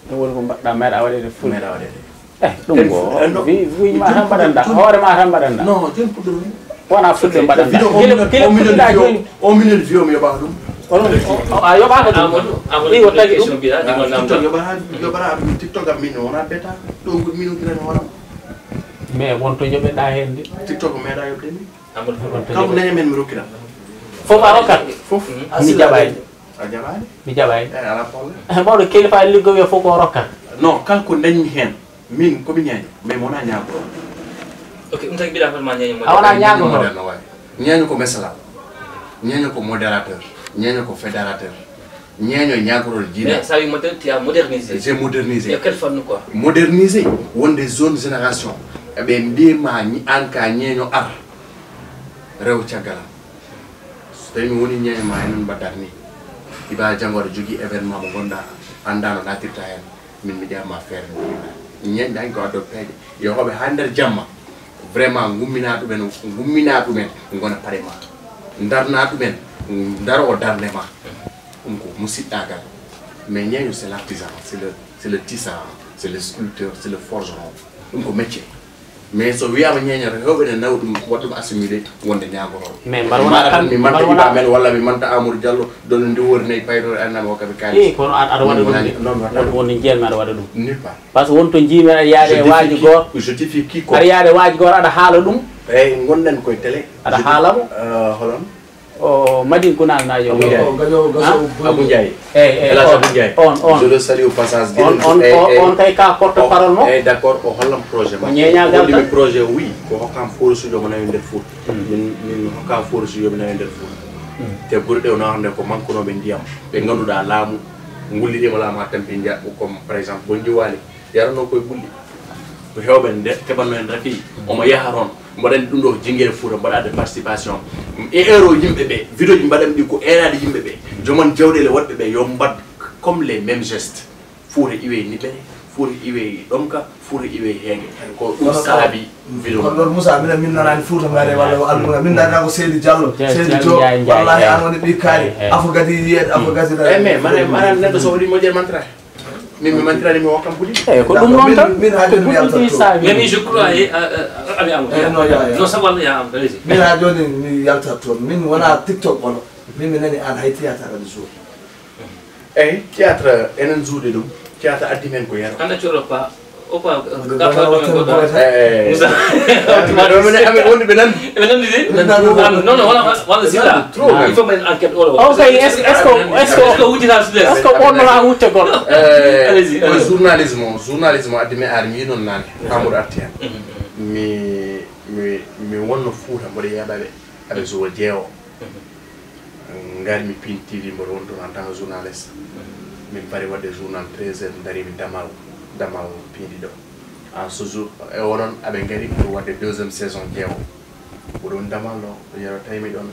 Ɗum woni ko mbaɗɗa meeɗa waɗeede fulɓe. Meeɗa waɗeede. Eh, ɗum ko wi-, wi ma tan mbaɗanɗa, hoore ma tan mbaɗanɗa. Non, jooni puɗɗormi. Wona fulɓe mbaɗanɗa. Vidéo, kilo, kilo puɗɗiɗa jooni. Un million de vues mi yoɓaaka ɗum. Onon, o, o, a yoɓaaka ɗum. Amadou, Amadou, ɗi o tagi ɗum. Question mbiɗa, ɗi wonno am TikTok ɗo. Yoɓaani, yoɓaani, TikTok am min wona beta. Ɗo ngol min hokkirani hoore am. Mais won to yoɓeɗa heen de. TikTok meeɗa yoɓde mi. Amadou, kanko nani men mi rokkira. Fof a rokkat? Fof. Mi jaɓaani. A jaɓaani? Mi jaɓaani. Eh, alaa problème. Mawɗo kilifa liggo wiya fof ko rokkat. Non, kanko dañmi heen. Min ko mi ñeeño, mais mi wonaa ñaagorooɗo. Ok, ɗum tagi mbiɗa hoto ma ñeeño. A wonaa modérateur. Ñeeño moderne waay. Ñeeño ko mesalal. Ñeeño ko modérateur. Ñeeño ko fédérateur. Ñeeño e ñaagorooɗo jiidaa. Mais ça veut dire tu as modernisé. J'ai modernisé. E quel fannu quoi? Modernisé, wonde jeune génération. Eɓe mbiye ma ñi-, aan ka ñeeño ar. Rew caggal am. So tawii mi woni ñeeño ma enen mbaɗdat ni. Iba janngo aɗa jogii événement mo ngonɗa anndaa no naatirta heen. Min mi ƴeewa ma feere nde mbiɗa. Ñeeñɗa ko addo peeje. Yo hoɓe haa nder jamma. Vraiment ngummina ɗumen, ngummina ɗumen ngona pare ma. Ndarna ɗumen, ndaro o darnde ma. Ɗum ko musiɗɗagal. Mais ñeeño c'est l'artisan, c'est le, c'est le tisserand, c'est le sculpteur, c'est le forgeron. Ɗum ko métier. Mais so wiyaama ñeeño tan, heewɓe ne nawa ɗum, waɗa ɗum assimilé wonde ñaagorooɓe. Mais mbar wona maara tan kam-, mi manta mbar wona Iba Men walla mi manta Amadou Diallo, ɗon ndi woori nayi paydoro annama o kaɓe kaalis. Eh, kono aɗa, aɗa waɗa ɗum de. Non, mi waɗataa ɗum. Won, won jiyanmi aɗa waɗa ɗum. Nulle part. Par ce que won to njiimi aɗa yaade waaji gooto. Je défie qui-, je défie quiconque. Aɗa yaade waaji gooto, aɗa haala ɗum. Eyyi, ngonɗen koye télé. Aɗa haala mo? Je défie, euh, holon? O Madine Gounass na yo. Abou Ndiaye. Gajo, gajo, ah? Abou Ndiaye. Eyyi, eyyi, El Hadj on, Abou Ndiaye. On, on. Je le salue au passage. On, on, eh, on, eh, on kay ka porte parole mo. Eyyi, d'accord, o hollam projet makko. O ñeeña o holli mi projet o wi, ko hokkam forage uji omo nawi nder Fouta. Hmm. Min, min hokkam forage uji omo nawi nder Fouta. Hmm. Te ɓurɗe o nawande ko mankunooɓe ndiyam. Ɓe ngannduɗaa laamu, ngulli ɗi mo laamu haa tampi njiya, comme par exemple, Bonnji Waali, yaranoo koye ɓulli. Ko heewɓe nde keɓatno heen rafi, omo yaha toon. Mboɗo anndi ɗum ɗo ko Jinngere Fuuta, mbaɗaade participation. E euro yimɓe ɓe, vidéo ji mbaɗanmi ɗi ko eeraade yimɓe ɓe. Joom on jawɗeele woɗɓe ɓe, yo mbaɗ comme les mêmes gestes. Fuuta iwey niɓɓere, Fuuta iwey ɗomka, Fuuta iwey heege. Ko ɗum saabi vidéo. Kono ɗoon Moussa, minen min nanaani Fuuta Mare walla Almuna. Min nanaani ko Seydi Diallo, Seydi Diop, wallaahi an woni ɓii kaari. Afo gadi yiyeede, afo gadi. Eh, mais mara, mara neɗɗo so waɗi moƴƴere mantra. Min mi mantirani mi hokkam kudi. Eyi, ko ɗum noon tan. Min haa jooni mi yaltat toon. Mais mi je crois e ami am. Eh, non, ya, ya. Non, ça va, ya am, allez-y. Min haa jooni mi yaltat toon. Min wona TikTok wala. Min mi nani an hay théâtre aɗa jouer. Eyi, théâtre enen jouer ɗum. Théâtre addi men ko yero. Hannde coro pa. Opa, gaffa ɗo men goɗɗo. Musa. Amin woni ɓe nan. Ɓe nan ɗiɗi. Non, non, wala, wala sila. Il faut men enquête wala. O kay, est-ce que, est-ce que, est-ce que wujjita sules? Est-ce que ɓornora wutte gol? Allez-y. Journalisme o, journalisme addi mi ar mi non nane. Amour artian. Mi mi mi wonno Fuuta mboɗo yeeɓa ɓe. Aɓe joue jeewo. Ngari mi pin T V mboɗo woni toon en tant que journaliste. Min pari waɗde journal treize heures, darimi damal, damal piindi ɗo. En ce jour, e onon aɓe ngari pour waɗde deuxième saison jeewo. Mboɗo woni damal ɗo, yero tawi mi ɗon.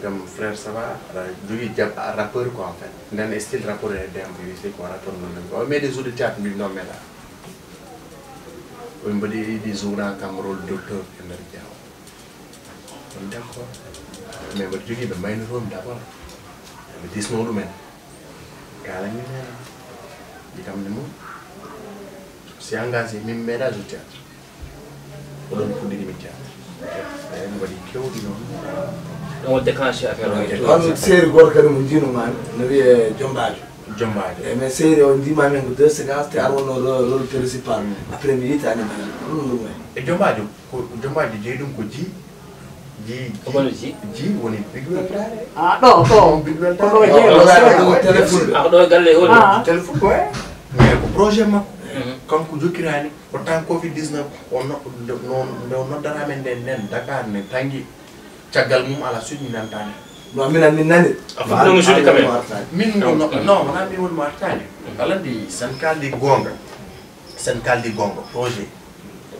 Kam frère, ça va? Aɗa jogii jab rappeur quoi en fait. Nden style rappeur e dem, mi wi ko rappeur non. O meɗe jouer théâtre, mbimi non meɗa. O mbaɗi ɗi journal kam rôle docteur e nder jeewo. On d'accord. Mais mboɗo jogii ɓe maynotoomi d'abord. Ɓe disno ɗumen. Kala min heen. Ɗi kam ne mum. Si engagé min meeɗa jouer théâtre. Ko ɗoon puɗɗirimi théâtre. Eyi, mi waɗi kewɗi noon. Ɗum o déclenché affaire o. Ɗum o déclenché. On série gooto kadi mo njiinumi no wiyee Jombaajo. Jombaajo. Eyi, mais série o njiimaami heen ko deux séquences, te ar wonno ro-, rôle principal. Mm. Après mi yitaani ɗum. Ɗum ɗum en. E Jombaajo, ko Jombaajo jeyi ɗum ko ji, ji, ko hono ji? Ji woni Big Weltare. Ah, ɗo, ɗo. Big Weltare. Ko ɗo jeyi ɗo. Wala, wala, wala, téléphone. Ah, ko ɗo e galle o. Ah. Téléphone ko e. Mais ko projet makko. Mhm. Kanko jokkiraani, ko temps covid dix-neuf, o no-, nde, no, nde o noddata men nden, nden Dakar ne tangi. Caggal mum, à la suite, mi nantaani. Non, min, min nani. A fuɗɗiino mo jouer quand même. Min wonno, non, wonaa min woni mo artaani. Aɗa anndi, sen kaaldi goonga. Sen kaaldi goonga, projet.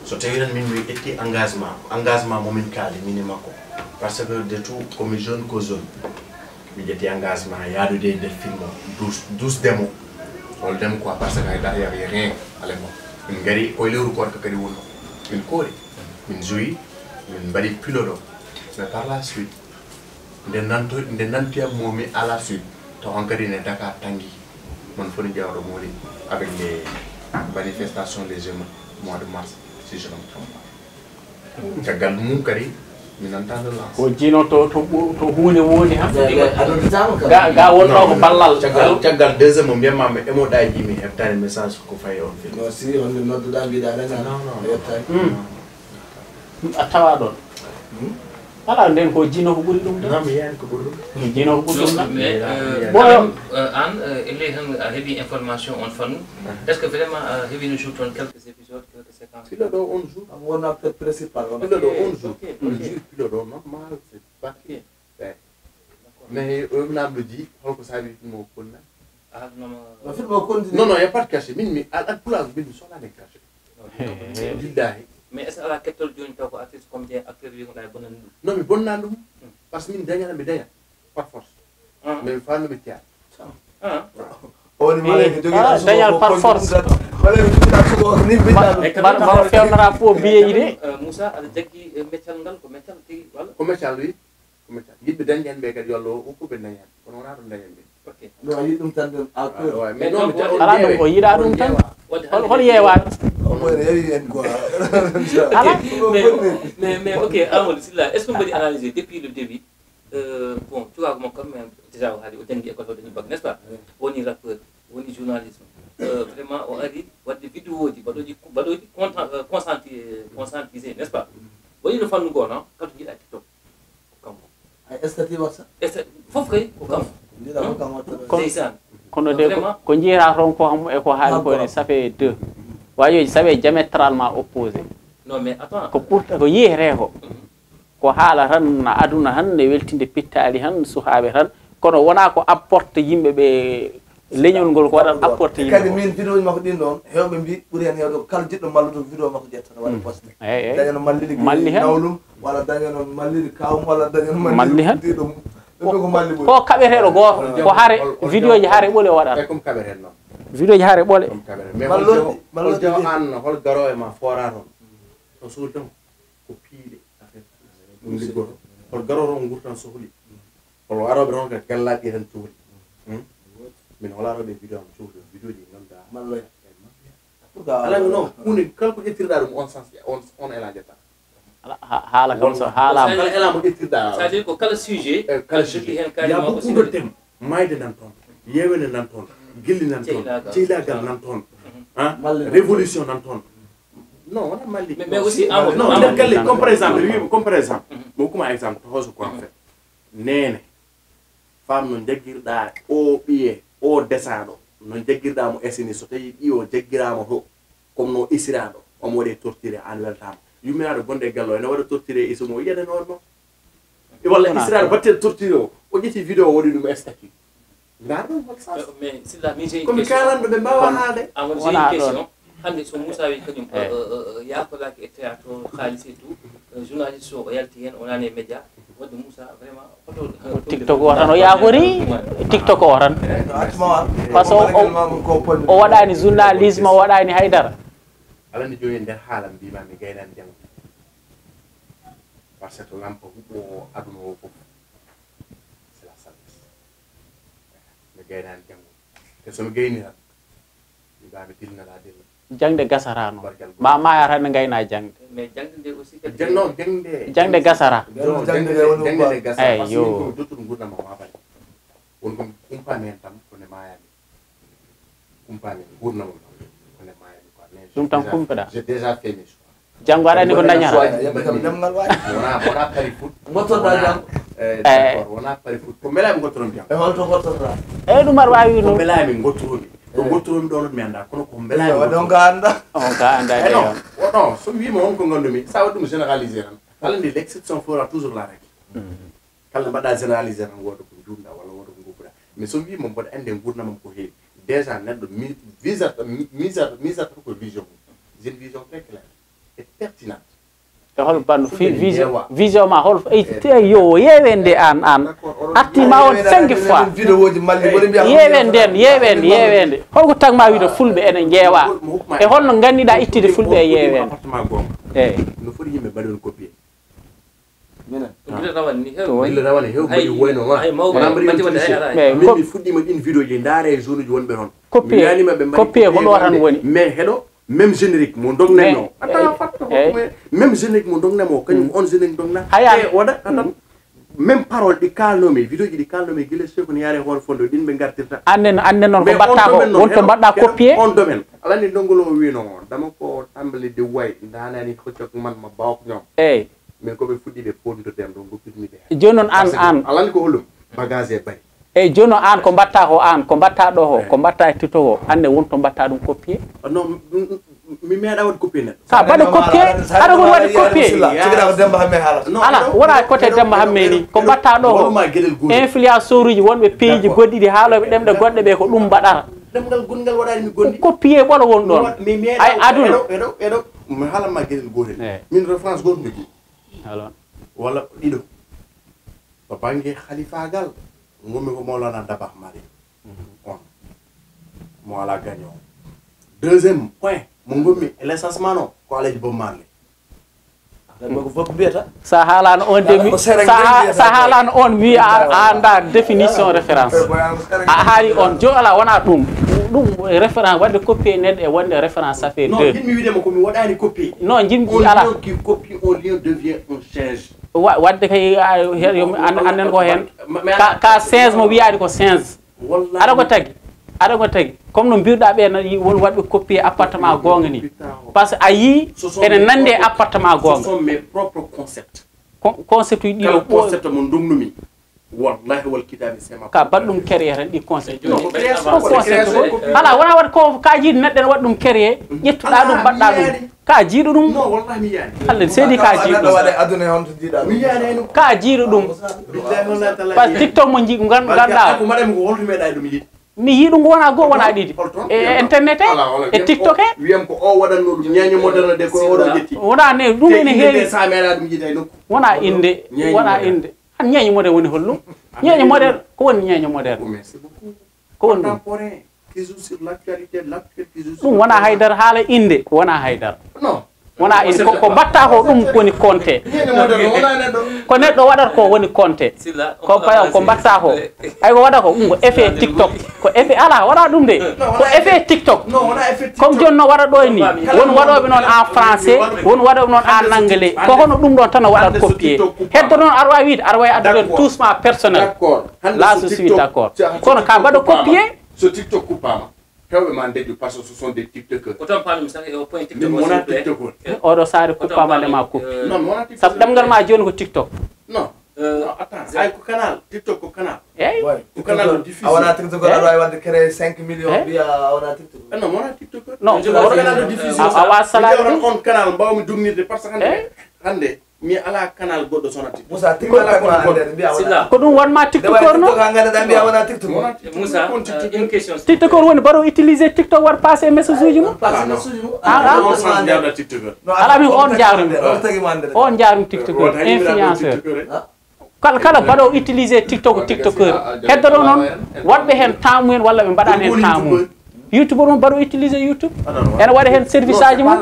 So tawii tan min mi ƴetti engagement, engagement mo min kaali, min e makko. Parce que de tout, ko mi jeune, ko jeune. Mi ƴetti engagement yaadude e nder film o, douze, douze demo. Hol demo quoi, parce que hay dara y avait rien à l'époque. Min ngari koye lewru koorka kadi wonno. Min koori, min joui, min mbaɗi pilote o. Mais par la suite, nde nanto-, nde nantoyam momi à la suite, to on kadi ne Dakar tangi. Mon foti ƴeewɗo moni avec les manifestations des jeunes mois de mars, si je ne me trompe pas. Caggal mum kadi, mi nantaano lance. Ko jino to, to ɓu-, to huunde woodi han? Ga, ga wonno ko ballal. Caggal, caggal deuxième mo mbiyatma mi emoɗaji mi heɓtaani message ko fayi on film. Non, si on nodduɗa mbiɗa nana. Non, non, non. A tawa ɗon. Hmm? Ala nden ko jino ko ɓuri ɗum de. Non, mi yani ko ɓuri ɗum. Ko jino ko ɓuri ɗum na. Mais, euh, bon, quand même, euh, an, euh, e ley tan a heɓi information on fannu. Est-ce que vraiment a heɓino jour toon quelques épisodes, quelques séquences? Pilote o on jour. Am wona pe-, principal, wona. Pilote o on jour. Ok, ok. On jour pilote o normal, c'est parti. Ok. Ouais. Mais o namdo ji holko saabi mo konna. Ah, non, non. No film o continue. Non, non, y a pas de cachet. Min mi al al pulaar min mi soxla ne cachet. Billahi. Mais est-ce que ala kettol jooni taw ko artiste comédien acteur wiyegonɗa e bonani ɗum? Non, mi bonna ɗum. Parce que min dañana mi daña par force. Ah. Mais mi fanno mi tiya. Ah. O woni malayka jogiɗa suko dañal par force. Malayka jogiɗa suko ni binda. Mbaɗo fewnora fof biyeji de. Euh, Moussa, aɗa jaggi, euh, meccal ngal, ko meccal tigi walla? Ko meccal wi. Ko meccal. Yiɗɓe dañde heen ɓe kadi yo Allah hokku ɓe daña heen. Kono wonaa ɗum daña ɓe. Ok. No a yiɗi ɗum tan de. Ah, ouais, mais non, mi tan on alaa ɗum ƴeewe. O yiɗa ɗum tan. Hol, hol yeewaani? O mo rewi en quoi. Alaa. Mais, mais, mais, ok, Amadou Sylla, est-ce que mbaɗi analyser depuis le début? Euh, bon, tu vois, comme, comme, euh, déjà, o haali, o janngi école, o dañi bac, n'est-ce pas? Oui. Woni rappeur, woni journaliste. Euh, vraiment, o ari waɗde vidéo ji, mbaɗooji, mbaɗooji content-, euh, conscienti-, euh, conscientisé, n'est-ce pas? Waɗi no fannu goo, non? Kala to njiɗa TikTok, ko kanko. Ay, statut waɗta? Sta-, fof kay, ko kanko. Njiɗa ko kanko waɗta. Kono, ndeysaan. Kono de, ko, vraiment, ko njiyataa toon ko, e ko haali ko ne, ça fait deux. Waajoji, ça fait diamétralement opposé. Non, mais attends. Ko ɓurta, ko yiyetee ko. Mhm. Ko haala tan, aduna tan, ne weltinde pittaali tan, suhaaɓe tan. Kono wonaa ko apporte yimɓe ɓe Leñol ngol ko waɗan apporté yimɓe kadi ko. Min vidéo ji makko ɗin ɗon, hewɓe mbi ɓuri hen hewde ko kala jiɗɗo mallude ko vidéo makko ƴettata waɗa poste. Eyi, eyi. Dañano malliri Malli hen. Nawlum, walla dañano malliri kawum, walla dañano Malli hen. Ɗum ɗum ko malli ɓuri. Ko kaɓeteeɗo gooto, ko hare, vidéo ji hare ɓole o waɗata. Comme kaɓeten noon. Vidéo ji hare ɓole. Comme kaɓeten. Mais Malloɗi, hol malloɗi jaw ɗi. An, hol garoowo ma foora toon? O sohli tan ko piiɗe. Ɗum liggoto. Hol garoowo toon gurtan sohli? Hol arooɓe toon ka gallaaɗi tan cohli? Hmm? Min hol arooɓe vidéo am cohli, vidéo ji ngannduɗaa. Malloya. Alaa non, huunde kala ko ƴettirɗaa ɗum on sens, on, on ela ƴetta. Ala, ha- haala kam so haalaama. Kala ela mo ƴettirɗaa. C'est-à-dire ko kala sujet Eh, kala sujet. Hen Il y a kaali beaucoup de thèmes. Maayde nan toon, yeewende nan toon, gillinde nan toon, Ceylaagal. ceylaagal nan toon, ah, Malle nan révolution nan toon. Non, wona malli. Mais- mais aussi, Amadou, Non, Amadou. Nder galle, comme par exemple, wiyimi, comme par exemple, mo kuma exemple, to hoso ko en fait. Neene, femme no jaggirɗa o ɓiye, o desaɗo, no jaggirɗa mo esini, so tawi ɓiyo jaggirama to, comme no esiraɗo, omo waɗe torturé, an weltama. Yumminaɗo bonde e galle o, ene waɗa torturé e iso mo, yiyata no waɗno. E walla esiraɗo batten torturé o, o ƴetti vidéo o waɗi ɗum statut. Ngar ɗum hol sens. Mais Silla, mi j'ai une Komi question. Kalanɗo ɓe mbawa haalde. Amadou, j'ai Wona une ɗon. Question. Hannde so Moussa wi kañum, Eh. euh, euh, euh, yakolaki e théâtre, haalis et tout, euh, journaliste o, o yalti heen, o nani e média. Wadde Moussa, vraiment, hoto, euh, TikTok o tan o yaafori. TikTok o tan. No acci ma wa. Parce que o- o waɗani journalisme, o waɗani haydara. Alani jooni nder haala mbima mi gaynani janngo. Parce que lampa huɓɓo o aduna o fof, c'est la sagesse. Mi gaynani janngo. Te so mi gayni tan, mi ba mi dilnala dilla. Jangde gasarano. Ma mayata ne gayna jangde. Mais jangde nde aussi kadi. Janno jangde. Jangde gasara. Janno Jangde jangde nde woni jangde umba. nde gasara. Eyi, Parce que yo. min ko dottude nguurndam am haa pari. Woni ko kumpani hen tan ko nde maayami. Kumpani nguurndam am ko nde maayami quoi. Mais Ɗum tan j'ai kumpiɗa. J'ai déjà fait mes choix. Janngo aɗa anndi ko dañata. Yimɓe kam ndemngal waɗi. Wona wona pari foot. Gottoɗa jam. Eh, d'accord, wona pari foot. Ko mbelami gottoɗon jam. E holto gottotoɗa? Eyi ɗum aɗa wawi Ko ɗum. Mbelami gottoɗon. Ko gottoɗon ɗo mi annda kono ko mbelami. Waɗi on ka annda. On ka annda Eh, de. Non, oh, non, so mi wima on ko ngandumi, sa waɗi ɗum généralisé tan. Kala nde l'exception fera toujours la règle. Kala mbaɗa généralisé tan woda ko juumɗa walla woda ko goppuɗa. Mais so mi wima mboɗo anndi e nguurndam am ko heewi. Déjà neɗɗo mi- visata mi- misata misata ko vision mum. J'ai une vision très claire et pertinente. E hol banno fi vision vision ma hol yo yeewende an an artima on cinq fois. Yeewende en yeewende yeewende holko tagma wiide fulɓe ene ƴeewa? E holno ganniɗa ittude fulɓe e yeewende? Eyi. No foti yimɓe mbaɗi on copier. Minen. Gila rawane ni heewi. Gila rawane heewi mbaɗi wayno ma. Wona mbaɗi on triché. Min mi fuɗɗima ɗin vidéo ji ndaare e zone uji wonɓe toon. Copier. Copier ko ɗo tan woni. Mais heɗo même générique mo dognanmi o. Attends, fatto ko même générique mo dognanmi o kañum on générique dogna. Haya. E waɗa attends. Même parole ɗi kalnomi vidéo ji ɗi kalnomi gila sew ko ne yaare hoore fondo ɗin ɓe gartirta. Annen annen noon ko mbatta ko wonto mbaɗɗa copier. On domaine alani ndongol o wino dama ko tambali de way ndanani ko cok man ma bawk ñom. Eyyi. Min ko ɓe fuɗɗi ɓe pondude am ɗo goppitmi ɓe. Jooni noon an an alani ko holɗum bagage e bari. Eyyi jooni noon an ko mbatta ko an ko mbatta ɗo ko ko mbatta e tito ko anne wonto mbatta ɗum copier. Non. Mi meeɗa waɗ copier neɗɗo. Ka baɗa copier aɗa woni waɗi copier. Ala wona côté Demba Hamme ni ko mbatta ɗo ko influenceur uji wonɓe pays ji goɗɗi ɗi haaloɓe ɗemɗe goɗɗe ɓe ko ɗum mbaɗata. Ɗemngal gongal waɗani mi gondi. Copier ɓolo won ɗon. Ay aduna. Eɗo eɗo mi haalan ma gueɗel gotel. Min référence goto mi jii. Alon. Walla ɗiɗo. To banggue halifaagal ngonmi ko Mawlana Dabakh Malick. On mo ala gagnant. Deuxième point mo ngonmi e l'essence mano ko Alaji Bob Marley. Sa haalano on de sa haalano on mi a anda définition référence. A haali on jo ala wona ɗum. Ɗum référence wadde copier neɗɗo e wonde référence ça fait deux. Non mi wiide mo ko mi waɗani copier. Non jimji ala. Qui copie au lieu devient un change. Wadde kay annen ko heen ka singe mo wiyaani ko singe. Aɗa ko tagi aɗa ko tagi comme no mbiruɗa ɓe nan won waɗɓe copier appartement goonga ni. Par ce que a yii ene nande e appartement goonga. Concept uji ɗiɗo concept mo ndumnumi. Wallahi wal kitabi sema ka baɗ ɗum créé tan ɗi conseil ɗi ko conseil ala wona wat ko ka jiiɗi neɗɗo ne waɗ ɗum créé ƴettuɗa ɗum mbaɗɗa ɗum ka jiiɗo ɗum. Allah seedi ka jiiɗo ɗum ka jiiɗo ɗum. Par ce que tiktok mo jiiɗo ganduɗa. Mi yii ɗum ko wona goo, wona ɗiɗi. E internet e, e TikTok e. Wiyam ko o waɗanno ɗum ñeeño moderne de, ko oɗo ƴetti. Wona ne, ɗum ene heewi. Sa meeɗa ɗum yiida e nokku. Wona innde, wona innde. Han ñeeño moderne woni holɗum? Ñeeño moderne, ko woni ñeeño moderne? Ko woni ɗum? Contemporain, toujours sur l'actualité, l'actuel toujours sur. Ɗum wona haydara, haala innde, ko wona haydara. Non. Wona in ko, ko mbatta ko ɗum woni konte. Ko neɗɗo waɗata ko woni konte. Ko, ko, ko mbatta ko. Ay ko waɗa ko ɗum ko effet TikTok. Ko effet, ala, wona ɗum de. Ko effet TikTok. Comme joni no waɗa ɗo ni. Won waɗoɓe noon en français, won waɗoɓe noon en anglais. Ko hono ɗum ɗon tan o waɗat copier. Heddo noon aɗa wawi wiide, aɗa wawi addude tous ma personnel. Là je suis d'accord. Kono ka mbaɗa copier. So TikTok kuppama, hewɓe ma ndeƴƴu, parce que ce sont des tiktokeurs. Ko toon paami mi saka e o point TikTok. Min wona TikTokeur. Oɗo saare kuppama nde ma kuppi. Non, mi wona TikTokeur. Sabu ɗemngal ma jooni ko TikTok. Non. Non, attends. Ay ko canal, TikTok ko canal. Eyyi. Ko canal diffusé. A wona TikTok, aɗa wawi wadde créé cinq millions, mbiya a wona TikTok. Eh, non, mi wona TikTokeur. Non, ko canal de diffusion. A, a wa salaade. On canal mbawmi dugnirde par ce que hande, hande mi ala canal goɗɗo sonati. Musa, TikTok ala ko wonde. Silla. Ko ɗum wonma TikTokeur no? TikTok ha ngannduɗaa mbiya wona TikTok. Moussa, euh, une question. TikTokeur woni mbaɗo utiliser TikTok waɗa passer message uji mum. Passer message mum. Ah, ah. On sans jawda TikTokeur. Ala min on jaarumi. On tagi mo annde. On jaarumi TikTokeur, influenceur. Kala, kala mbaɗo utiliser TikTok, TikTokeur. Heddoɗo noon, waɗɓe heen taamu en walla ɓe mbaɗaani heen taamu. YouTube o ɗum mbaɗo utiliser YouTube. Ene waɗa heen service aji mum.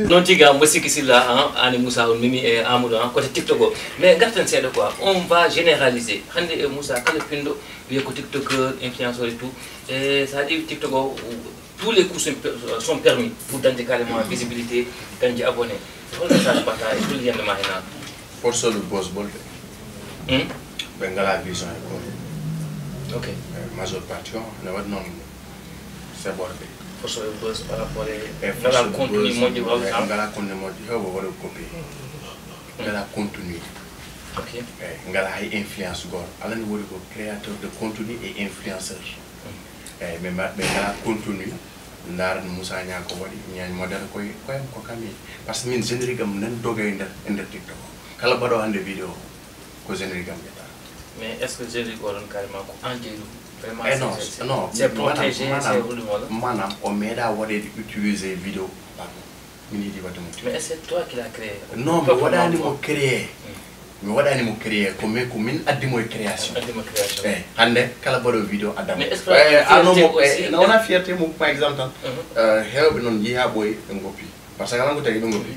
Noon tigi, mbo sikki Silla, an, ani Moussa, on mimi e Amadou, an, côté TikTok o. Mais garten seeɗa quoi, on va généraliser. Hannde e Moussa, kala pinɗo wiya ko TikTokeur, influenceur et tout. E so a ƴeewi TikTok o, tous les coups sont, sont permis pour dañde carrément visibilité, dañde abonné. Hol message mbaɗata e hol yiyannde ma heen an? Force le buzz ɓolɓe. Hmm? Ɓe ngala vision e goto. Ok. Eh, majeure partie o ne waɗi noon seɓorɓe. Force le buzz par rapport e ngala contenu moƴƴo, par exemple. Ngala contenu moƴƴo, hewɓe waɗa copier. Ngala contenu. Ok. Eh, ngala hay influence goto. Alani woni ko créateur de contenu et influenceur. Hmm. Eyyi, ɓe mba-, ɓe ngala contenu, ndaara no Moussa Niang ko waɗi, ñeeño moderne koye, koye am ko kam yeeƴi. Par ce que min générique am nan doga e nder, e nder TikTok o. Kala mbaɗo hannde vidéo ko générique am ƴetta. Mais est-ce que générique oɗon carrément ko an jeyi ɗum? Vraiment, eh non, c'est, c'est, non, c'est protégé, maanaam, c'est holɗum walla? Maanaam, o meeɗa waɗeede utiliser vidéo, pardon. Min yiɗi waɗde mo. Mais est-ce que toi qui l'a créé? Non, mi waɗani mo créé. Hmm. Mi waɗani mo créé, ko min, ko min addi mo e création. Addi mo création. Eyyi, hannde kala mbaɗo vidéo adda mo. Mais est-ce que, eh, fierté ano mo, aussi, eh, no wona fierté mo, par exemple tan. Mhm. Eh, hewɓe noon jeeya ɓooyi ɓe ngoppi. Par ce que kala ko tagi ɓe ngoppi,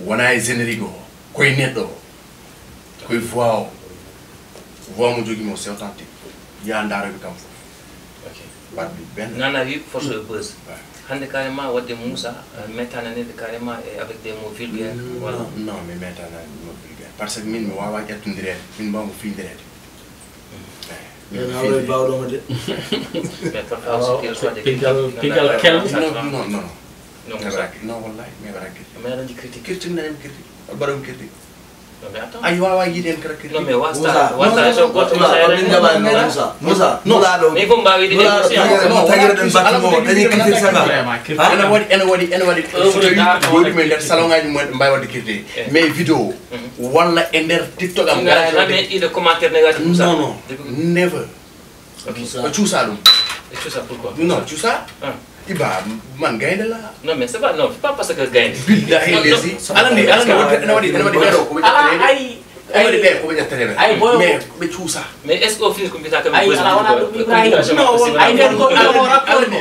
wona e générique o, koye neɗɗo o, koye voix o. Voix mo jogii mo, c'est authentique. Yaa ndaaroɓe kam fof. Ok. Baɗɗo benn. Nana wi force de buzz. Ouais. Hannde carrément waɗde Moussa, euh, mettananiiɗo carrément e avec des mots vulgaires, voilà. Non, non, mi mettanani mo vulgaire. Par ce que min mi wawa ƴettondireede, min mbawmi fiyndireede. Eyyi, min mi fiyndireede. Bawɗo mo de. Mais parfois aussi qu'il reçoit des critiques. Pingal, pingal kel. Non, non, non, non. Non, Moussa. Non, wallahi, mi waɗa critique. Mais aɗa anndi critique. Critique nani mi critique. Mbaɗa mi critique. Non, mais attends. Ay, wawa yiide en kala kadi. Non, mais wasta, wasta, so goto Moussa, min jaɓani noon Moussa. Moussa, non. Nulaaɗo. Mais il faut mbawi wiide nulaaɗo, tagire, tagire ɗen battu mo, dañi critique sanga. Ene waɗi, ene waɗi, ene waɗi. So tawi goɗɗum e nder salon ngaji mumen ɓe mbawi waɗde critique. Eh. Mais vidéo, walla e nder TikTok am, ngara jamais ƴiide commentaire négatif Moussa. Non, non. Never. Ok. Ɓe cuusa ɗum. Ɓe cuusa pourquoi? Non, cuusa. Ah. Iba, man gaynde la. Non, mais c'est pas, non, c'est pas parce que gaynde. Billahi lesi. Alandi, alandi, ene waɗi, ene waɗi ɓeɗo ko ɓe ƴettata. Ay, ay, ɓe ko ɓe ƴettata. Ay, boy. Mais ɓe cuusa. Mais est-ce que o fini ko mbiyata kam? Ay, ala wona ɗum Ibrahima. Ay, nder ko, ala ko rapport ko.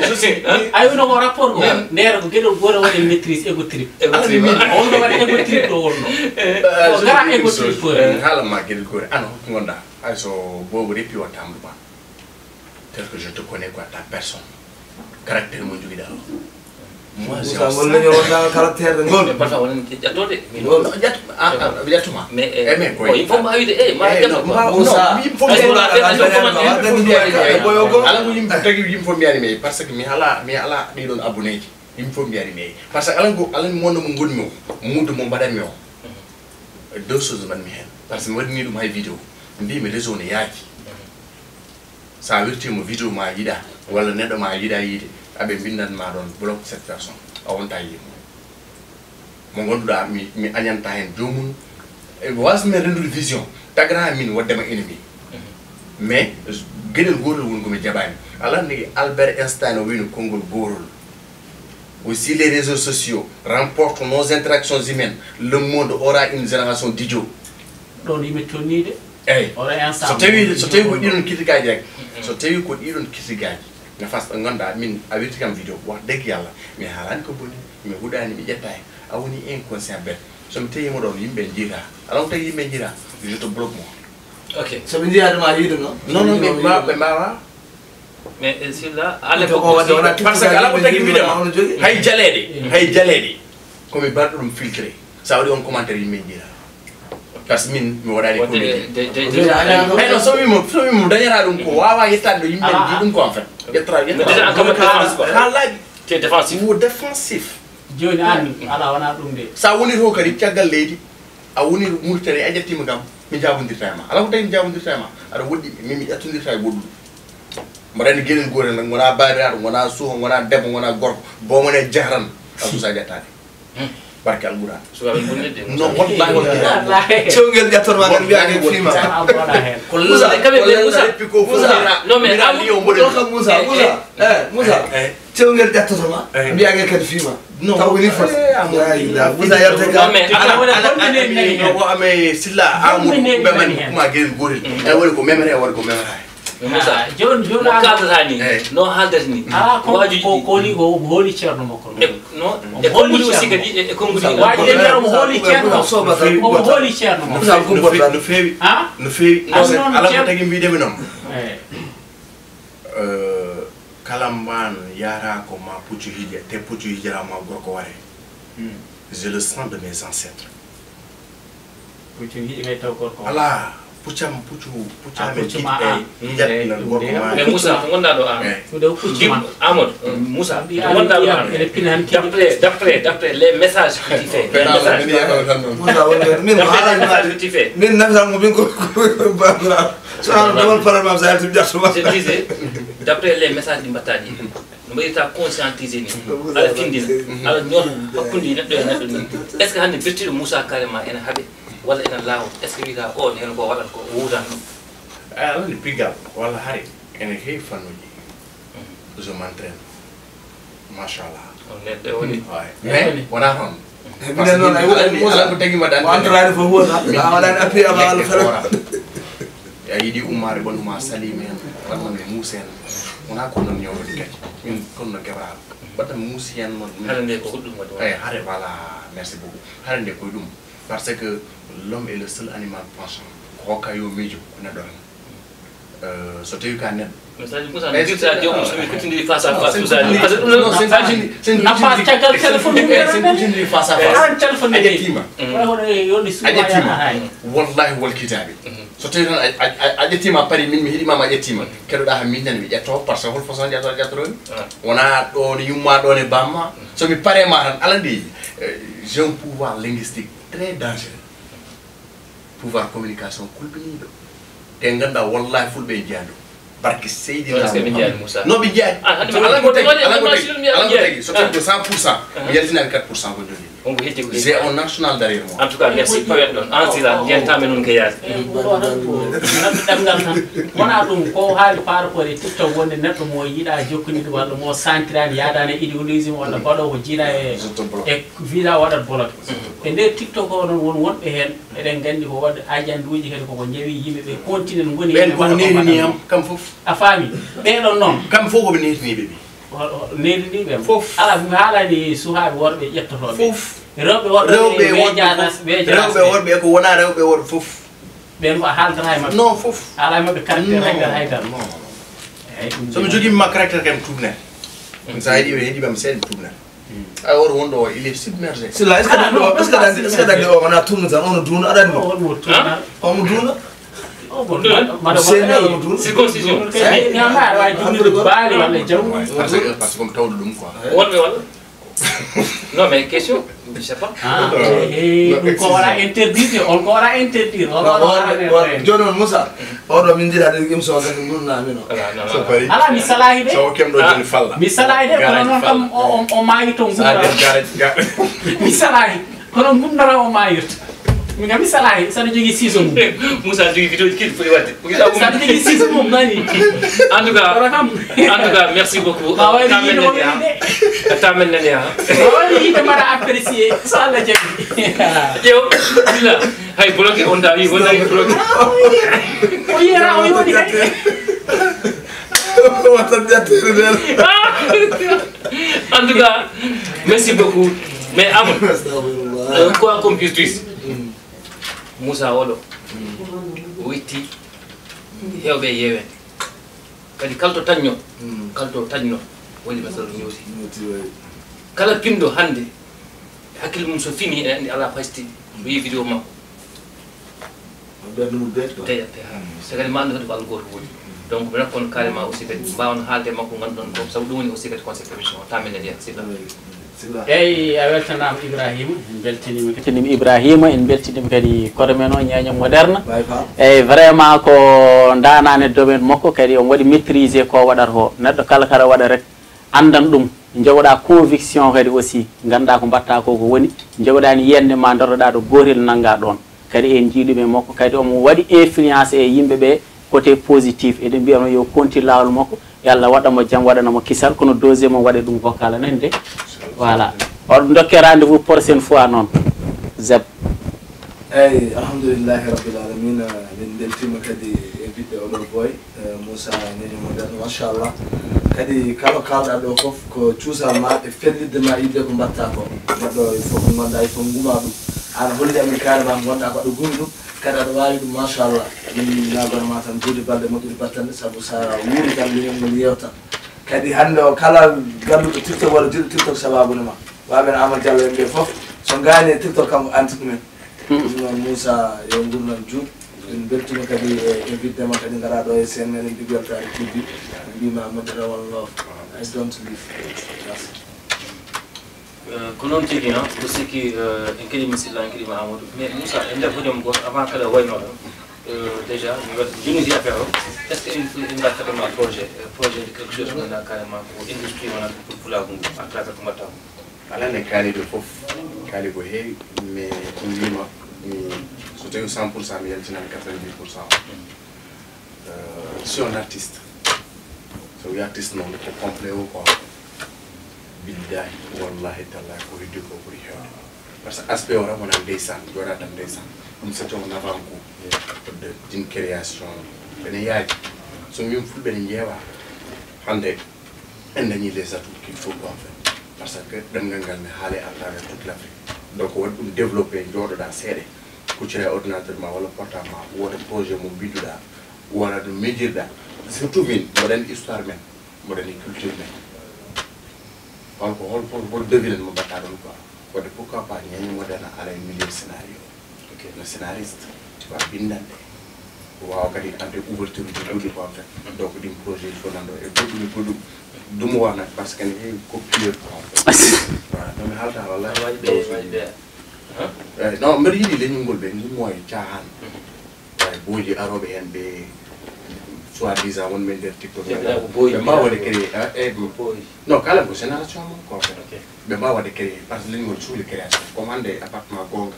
Ay, no ko rapport ko. Nder ko geɗol goto waɗi maîtrise ego trip. Ego trip. On no waɗi ego trip ɗo wonno. Ko gara ego trip. Haala ma geɗol goto. Ano, ko ngonɗa. Ay, so boobu reppi o tamdu ma. Tel que je te connais quoi, ta personne. Caractère mo jogiɗa o. Moi, j'ai un, ngol leñol wonda caractère de ngol. Mais parfois on est ƴattode. Non, ƴattuma. Mais, eh, mais ko il faut mbawi wiide, eh, ma ƴatto quoi. Moussa, il faut mbawi wiide. Ala ko yimɓe tagi, yimɓe fof mbiyani mi, parce que mi ala, mi ala ɗiɗon abonné ji. Yimɓe fof mbiyani mi. Parce que ala ko, ala mi wonno mo ngonmi o, muudo mo mbaɗanmi o. Deux choses mbaɗmi hen. Parce que mi waɗani ɗum hay vidéo. Mbimi réseau ne yaaji. Sa wirtima vidéo ma yiɗa, walla neɗɗo ma yiɗa yiide, aɓe mbindan ma ɗon bloc cette personne. A wonta yiide mo. Mo gonduɗa mi, mi añanta hen jomum. E wasmi rendude vision, tagra min waddema ennemi. Mais Geɗel gootol woni ko mi jaɓaani. Aɗa anndi Albert Einstein o wiino konngol gootol. O, si les réseaux sociaux remportent nos interactions humaines, le monde aura une génération d'idiots. Ɗon yimɓe tonnii de. Eyi. Oɗo Einstein. So tawi so tawi ko ɗiɗon kitigaaji rek, so tawi ko ɗiɗon kitigaaji, ne fas ɓe ngannduɗaa min a wirti kam vidéo, wax dëgg Yàlla mi haalaani ko boni, mi huɗaani, mi ƴettaani. A woni inconscient bête. So mi tawi mo ɗon yimɓe njiiraa, alaa ko tagi yimɓe njiiraa, je te bloque mo. Ok. So ɓe njiyaade ma yiide noon? Non, non, ɓe mbaawa, ɓe mbaawa. Mais eh, Sylla, à l'époque aussi, Parce que alaa ko tagi mbiɗema hay jaleeɗe, hay jaleeɗe, ko mi mbaɗɗo ɗum filtré. So a waɗi on commentaire yimɓe njiiraa. Parce que min mi waɗaani comédie. Hayno so wimo so wimo dañata ɗum ko wawa yettaade ɗo yimɓe nji ɗum ko en fait. Ƴettata ƴettata. Haa laaɓi. Te défensif. Wo défensif. Jooni aan alaa wonaa ɗum de. So a woni to kadi caggal leydi, a woni Mauritanie, a ƴettiima kam, mi jaabondirta e ma. Alaa ko tawi mi jaabondirta e ma. Aɗa woɗɗi min mi ƴettondirta e goɗɗum. Mbaɗa anndi geɗel gootel nag, ngonaa baabiraaɗo, ngonaa suho, ngonaa debbo, ngonaa gorko, boo mo ne jahran, a suusaa ƴettaade. Barke Alquraan. Sukaaɓe bonnidde. No wallahi wallahi. Cewngel ƴattorma ngal mbiyaake fiima. Ko lalla kam ɓe Moussa. Leppi ko fof mira. Non mais Amadou. Ɗo kam Moussa, Moussa. Eh, Moussa. Cewngel ƴattoto ma mbiyaake kadi fiima. Taw woni fot. Moussa yarte ka. Non mais Ala ala ala mi no ko ame Sylla Amadou ɓe man kuma geɗel gootel. E woni ko memere e woni ko memere. Moussa. Jooni jooni Mo aan kaaldata ni. No haaldata ni. Alaa ko Waajuji ko ɗi. Ko holi ko omo hooli ceerno makko ɗum. E- No. E konngudi aussi kadi e e konngudi. Waaji en mbiyata omo hooli ceerno makko. Omo hooli ceerno makko. Moussa ko No feewi no feewi. Ha? No feewi. Am noon Ala ko ceerno. Tagi mbiɗemi noon. Eh. Kala mbaan yahata ko ma puccu hiija, te puccu hiijata ma gorko ware. C'est le sang de mes ancêtres. Puccu hiija ngay taw gorko. Ala puccam puccu puccu Ah, amen puccu kiɗ ma e an. ƴat nan gorko ma. Mais Moussa, to ngonɗaa ɗo aan. Eh. Ɗuɗe o puccu man. Amadou, Moussa, to ngonɗaa ɗo aan. D'après, d'après, d'après les messages que tu fais. Les messages que tu fais. Moussa wonde min ko D'après les haalani messages que tu fais. Min nafira mo min ko babla. So an demal paral mam sa yalti ƴatto ma. Je disais, d'après les messages ɗi mbaɗtaa ɗi, no mbaɗirta conscientiser ni. Aɗa findina, aɗa ñoota hakkunde neɗɗo e neɗɗo ni. Est-ce que hannde bertiɗo Moussa carrément ene haɓe walla ene laawa? Est-ce que wiyata o neen ko waɗat ko o wuutan ɗum? Aɗa anndi pigal walla hare ene heewi fannuuji. Je m'entraîne. Machallah. On neɗɗo woni. Mais wonaa toon. Minen noon ay woɗɗi Moussa. Ala ko tagi mbaɗa O antoraade fof huwata. A waɗaani appui ama walla fere. A yiɗi ummaade ɓanndu ma saliima en, waɗma mi muusi en. Wonaa ko noon ñawlodi kadi. Min kono no geɓaɗo. Mbaɗa muusi en noon. Hare nde ko huɗɗum waɗi. Eyi hare voilà, merci beaucoup. Hare nde koye ɗum. Parce que l'homme est le seul animal pensant. Ko hokka yo miijo ko neɗɗo tan. So tawi ka neɗɗo. Message Moussa no dirta joomum so mi kuttindiri face à face Moussa ni. Parce que ɗum noon Nafa caggal téléphone mum. Sen kuttindiri face à face. An téléphone A ne ƴettiima. Wona hono yoni A ƴettiima. Hay. Wallahi wal kitaabi. So tawi tan a- a- a- a ƴettiima pari min mi heɗiima ma a ƴettiima. Keɗoɗa ha min nani mi ƴetto parce que hol façon ƴetto ƴettoɗon. Wona ɗon yumma ɗon e bamma. So mi pare ma tan ala ndi. J'ai un pouvoir linguistique très dangereux. Pouvoir communication kulɓiniiɗo. Te ngannduɗaa wallahi fulɓe e jeyaa ɗum. Barke Seydina Est-ce que ɓe jeyaani Moussa? No ɓe jeyaani. Ah, hannde Ala ko mi- tagi, mi- ala ko mi- tagi, mi- ala ko mi- tagi. So tawi ko cent pour cent, mi yaltinaani quatre pour cent ko jogii. On ko heddi ko J'ai un arsenal derrière moi. En tout cas, merci paweɗo ɗon. An sila, jentami noon ko yaasi. Ɗemngal tan wona ɗum ko haali par rapport e tiktok wonde neɗɗo mo yiɗa jokkondirde walla mo santiraani yaadaani e idéologie mo walla baɗo ko jiiɗa e e wiɗa waɗat bloqué e nder tiktok o noon won wonɓe heen eɗen nganndi ko waɗde ajanduuji kadi koko njawi yimɓe ɓe continue no ngoni Ɓen ko neerini am kam fof. A faami ɓeɗon noon Kam fof ko ɓe neerini ɓe ɓi. Neerini ɓe Fof. Ala mi haalani suhaaɓe worɓe ƴettotooɓe Fof. Rewɓe worɓe Rewɓe e worɓe weejaana fof. Rewɓe e worɓe e ko wona rewɓe e worɓe fof. Ɓen ko a haaldata e maɓɓe Non fof. Ala e maɓɓe caractère Non. Haydara Haydara Non. So mi jogii ma caractère kam tuubnen. Sa heɗi ɓe heɗi ɓam seeɗa tuubnen. Ay oto wonɗo o il est submergé. Sila est-ce que dan ɗo est-ce que dan est-ce que dan ɗo wona tunno tan ono duuno aɗani mo. Omo duuno. Seni ala mo duuno. Circoncision. Baali walla jaw. Parce que parce que comme tawɗo ɗum quoi. Wonɓe walla? Non mais question, je sais pas. Ɗum ko wona interdire on ko wona interdire on Joni on Moussa. Oɗo min jiɗa ɗen émission kadi gurnami no. Ala mi salahi de. So kemɗo joni falla. Mi salahi de kono noon kam o maayi to. Mi salahi kono gumdara o maayirta. Min kam mi salaahi, saɗa jogii siiso mum. Moussa jogii vidéo ji kedi foti waɗde. Ko yiɗaa ko Saɗa jogii siiso mum, nani? En tout cas, en tout cas, merci beaucoup. Ma wawi yiide mo de. Tamen nani ha. Ma wawi yiide mbaɗa apprécier, so Allah jaɓi. Ƴeew, bila. Hay bloqué on da wi wona bloqué. O yera o yoni kadi. Wata ƴattere nden. En tout cas, merci beaucoup. Mais Amadou, euh, quoi qu'on puisse dire, Moussa oɗo o itti hewɓe e yewede. Kadi kala to tañno, kala to tañno, woni masal ñooti. Kala pinɗo hannde hakkille mum so fini ene anndi alaa faysti, o yii vidéo makko. Ɓernde mum deeƴ quoi. Deƴatte ha. So kadi ma anndu kadi ko Allah gooto woni. Donc minen kono carrément aussi kadi mbaawan haalde e makko ngannduɗon ko sabu ɗum woni aussi kadi concept émission o taminde ndiyam silla. Silla. Eyi, a weltanaama Ibrahima, en mbeltiniima. Beltiniima Ibrahima, en mbeltiniima kadi koɗo men o, Ñeeño Moderne. Baye Fall. Eyi, vraiment ko ndaanaande domaine makko, kadi omo waɗi maîtrisé ko waɗata ko. Neɗɗo kala kala waɗa rek, anndan ɗum. Njogoɗaa conviction kadi aussi, nganndaa ko mbaɗtaa ko ko woni. Njogoɗaa ni yiyannde ma, daroɗaa ɗo gootel nanngaa ɗoon. Kadi en njii ɗum e makko, kadi omo waɗi influence e yimɓe ɓe côté positif. Eɗen mbiya mo yo o konti laawol makko, yo Allah waɗa mo jam, waɗana mo kisal, kono deuxième o waɗa ɗum vocal anen de. Voilà. On dokke rendez-vous prochaine fois noon. Zeb. Eyyi, alhamdulillahi rabbil alamina, min beltima kadi e ɓiɓɓe oɗo boy, eh, Moussa Ñeño Moderne, machallah. Kadi kala kalɗa ɗo fof ko cuusal ma e fellitde ma yidde ko mbatta ko. Neɗɗo il faut ko gonɗa, il faut nguma ɗum. An holli amin carrément gonɗa ko aɗa gumi ɗum, kadi aɗa wawi ɗum, machallah. Min nagona ma tan juuɗe balɗe moƴƴude battane, saabu sa wuuri tan leñol ngol yewta. Kadi hannde o kala ganduɗo TikTok walla jiɗɗo TikTok sababune ma. Waɓen Amadou Diallo en ɓe fof, so gaani e TikTok kam ko anti ɗumen. Ɗum noon Moussa yo gurdam juut. Min beltima kadi e invite ma kadi ngara ɗo e chaîne meɗen Big Weltare T V. Min mbima moƴƴere walla love. I don't leave. Merci. Ko noon tigi, no mbiɗo sikki en keɗii musidɗo, en keɗiima Amadou. Mais Moussa, e nder hojom gooto, avant kala waynoɗo, déjà mi waɗa jonniti affaire o. Est ce que en en ngarta ɗum projet, projet de quelque chose mo ganduɗa carrément ko industrie wonata pour pulaagu ngu à travers ko mbaɗta ko? Alaa ne kaali ɗo fof, kaali ko heewi, mais ɗum wiima mi, so tawi cent pour cent mi yaltinan quatre-vingt-dix pour cent. Euh, je suis un artiste. So wi artiste noon ko complet o quoi. Billahi wallahi tallahi ko heddi ko ɓuri hewde. Par ce que aspect o tan wona ndeysaan, jooɗa tan ndeysaan. Ɗum c'est un avant goût de d'une création. Ene yaaji. So mi wima fulɓe ne njeewa hannde en dañi les atouts qu'il faut quoi en fait. Par ce que ɗemngal ngal ne haale à travers toute l'Afrique. Donc waɗi ɗum développé, jooɗoɗa seeɗa, kuccira e ordinateur ma walla portable ma, wooda projet mo mbiɗuɗa, wooda no miijirɗa. Surtout min mboɗo anndi histoire men, mboɗo anndi culture men. Holko hol hol hol devilen mo mbaɗɗa ɗon quoi? Wadde pourquoi pas Ñeño Moderne ala e milieu scénario? No scénariste, waawa bindande, waawa kadi adde ouverture uji goɗɗi quoi en fait. Donc ɗin projet ji fof nanɗo e goɗɗum e goɗɗum. Ɗum wona par ce que ne heewi copieur quoi en fait. Voilà, no mi haalta wallahi. Eyi, non, mbeɗa yiɗi leñol ngol ɓe ngummo e caahan. Ay booji arooɓe heen ɓe soi-disant wonɓe nder TikTok. Ɓe mbaawa waɗde créé, ah, eh, non, kala ko génération mum quoi en fait. Ɓe mbaawa waɗde créé par ce que leñol suhli création. Comme hannde appartement goonga,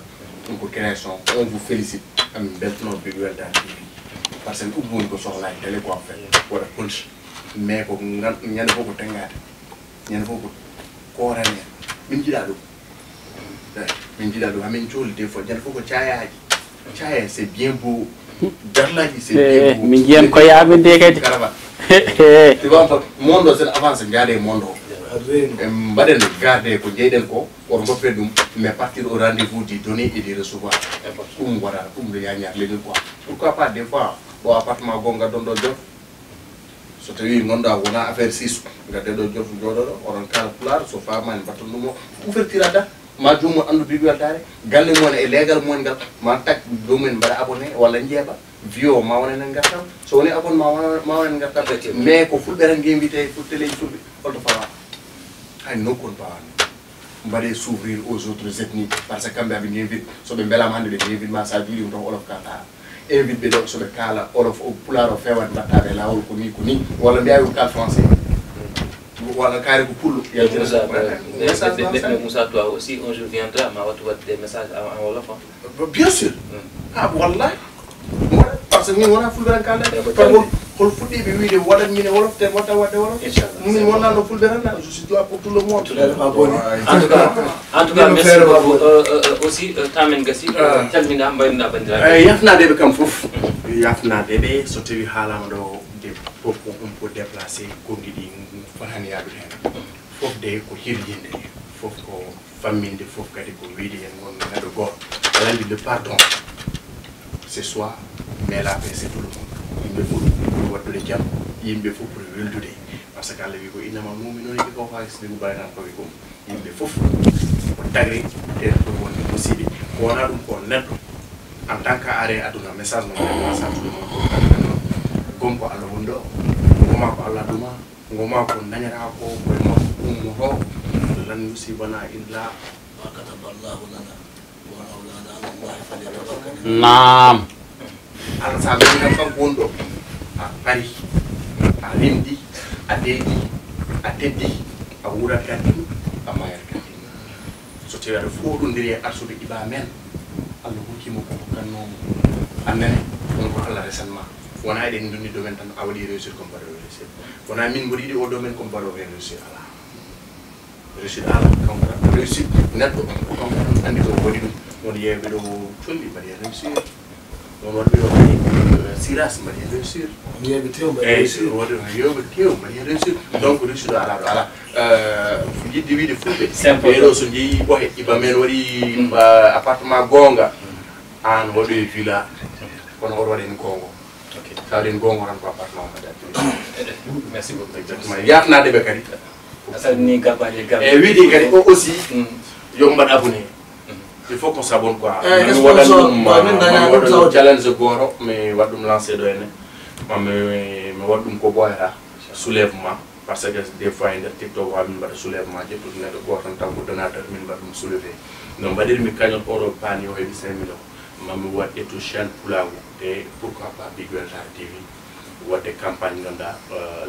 ɗum ko création. On vous félicite. Amin mbeltano ɓe weltaade tigi. Par ce que ɗum woni ko sohlaa e télé quoi en fait. Waɗa punch. Mais ko ngan-, ñande fof ko tenngaade. Ñande fof ko koorane. Min njiɗaa ɗum. Eyi, min njiɗaa ɗum. Amin cohli des fois, ñande fof ko caayaaji. Caaya, c'est bien beau. Darlaaji, c'est bien beau. Min njiyan koye amin nde kadi. Karaba. Tu vois, en fait, monde o sen avance, njaade e monde o. En mbaɗen garde ko njeyɗen ko, woto ngoppee ɗum, mais partir au rendez-vous du donner et du recevoir. Ɗum waɗa, ɗum no yañaade leñol quoi. Pourquoi pas des fois, ɗo appartement goo ngaddoɗon ɗo jof, so tawi ngonɗa wona affaire siiso, ngadde ɗo jof jooɗoɗo, oɗon kaala pulaar, so faamaani mbatton ɗum o ouverture adda, ma joomum anndu Big Weltare, galle mum e leegal mum ngal, ma tak joomum en mbaɗa abonné walla njeeɓa, view o ma wonen en ngartam, so woni abonné ma wonen en ngartam, mais ko fulɓe tan ngewi tawi ful teleji fulɓe, holto fawa? Hay nokku on pawaani. Mbaɗee s'ouvrir aux autres ethnies, par ce que kamɓe aɓe ngewi, so ɓe mbelaama hannde ɓe ngewi ma, so a juuli ɗum tan olof kalta. Invite ɓe ɗo, so ɓe kaala olof o, pulaar o feewaani mbaɗtaaɓe laawol ko nii, ko nii, walla mbiyaa yo kaal français. Waga kaari ko pullo. Moussa, mais Moussa, toi aussi, un jour viendra, ma wattu waɗde des messages en wolof. Bien sûr. Ah, wallahi. Parce que min wona fulɓe tan kalda. Par contre, hol fuɗɗiɓe wiide waɗat min e wolof te watta waɗde wolof. Min wonna no fulɓe tan, je suis droit pour tout le monde. En tout cas, en tout cas, merci beaucoup. Euh, euh, aussi, euh, temps men gasi, euh, calmina, mbaynoɗa bandiraɓe. Yafnadeɓe kam fof. Yafnadeɓe, so tawi haalama ɗo, de beaucoup on peut déplacer, gonɗi ɗi fotani yadude hen. Fof de ko hirjinde, fof ko famminde, fof kadi ko wiide yen ngon neɗɗo gooto. Aɗa anndi le pardon, c'est soi, mais la paix c'est tout le monde. Yimɓe fof pour waɗdude jam, yimɓe fof pour weldude. Parce que Allah wi ko innama muminuna ixwa, sidi ko bayran ko wi ko yimɓe fof ko tagri te pour wonde musiɓe. Ko wona ɗum ko neɗɗo en tant que are aduna message mo masa tout le monde pour gom ko Allah wonɗo, goma ko Allah duma. Ngoma ko dañata ko koye makko ummoto, lan yusibana illa ma kataba Allahu lana, wa ma maulana, ala Allahi falyatawakkalil mu'minun. Naam. Allah sa dañi tan kanko woni ɗo, a pari, a rimɗi, a deyɗi, a teddi, a wurat kadi, a mayat kadi. So tawi aɗa foɗondiri e arsuɓe iba men, Allah hokkimo ko hokkannoomo annene, ɗum ko Allah resanma. Wona eɗen ndundi domaine tan a waɗi réussir comme baɗo réussir. Wona min mboɗo yiɗi o domaine comme baɗo réussir, ala. Réussir ala, kanko tan réussir neɗɗo, kanko tan andi ko waɗi ɗum. Won yeeɓe ɗo colli mbaɗi réussir. Won waɗɓe ɗo kadi siras mbaɗi réussir. Yeeɓe tew mbaɗi réussir. Won yeeɓe tew mbaɗi réussir. Donc réussir ɗo ala ɗo ala. Yidde wiide fulɓe ɓeeɗo so jeeyi ɓohe iba men waɗi appartement goonga, an waɗoye villa, kono oto waɗen goongo. Sa waɗen goongo tan ko appartement o mbaɗa. Merci beaucoup. Exactement, yafnadeɓe kadi. A salmini garbaji e garbaji. E wiide kadi o aussi yo mbaɗ abonné. Il faut qu'on s'abonne quoi. Mami waɗan ɗum challenge goto, mi waɗ ɗum lancé ɗo henne. Mami mi waɗ ɗum ko ɓooyata soulèvement. Parce que des fois e nder TikTok wa min mbaɗa soulèvement, ƴettude neɗɗo goto tan taw ko donateur min mbaɗa ɗum soulevé. No mbaɗirmi kañum oɗo paani o heɓi cinq millions. Mami waɗ ƴettu chaîne pulagu, e pourquoi pas Big Weltare T V. Waɗde campagne ganduɗa,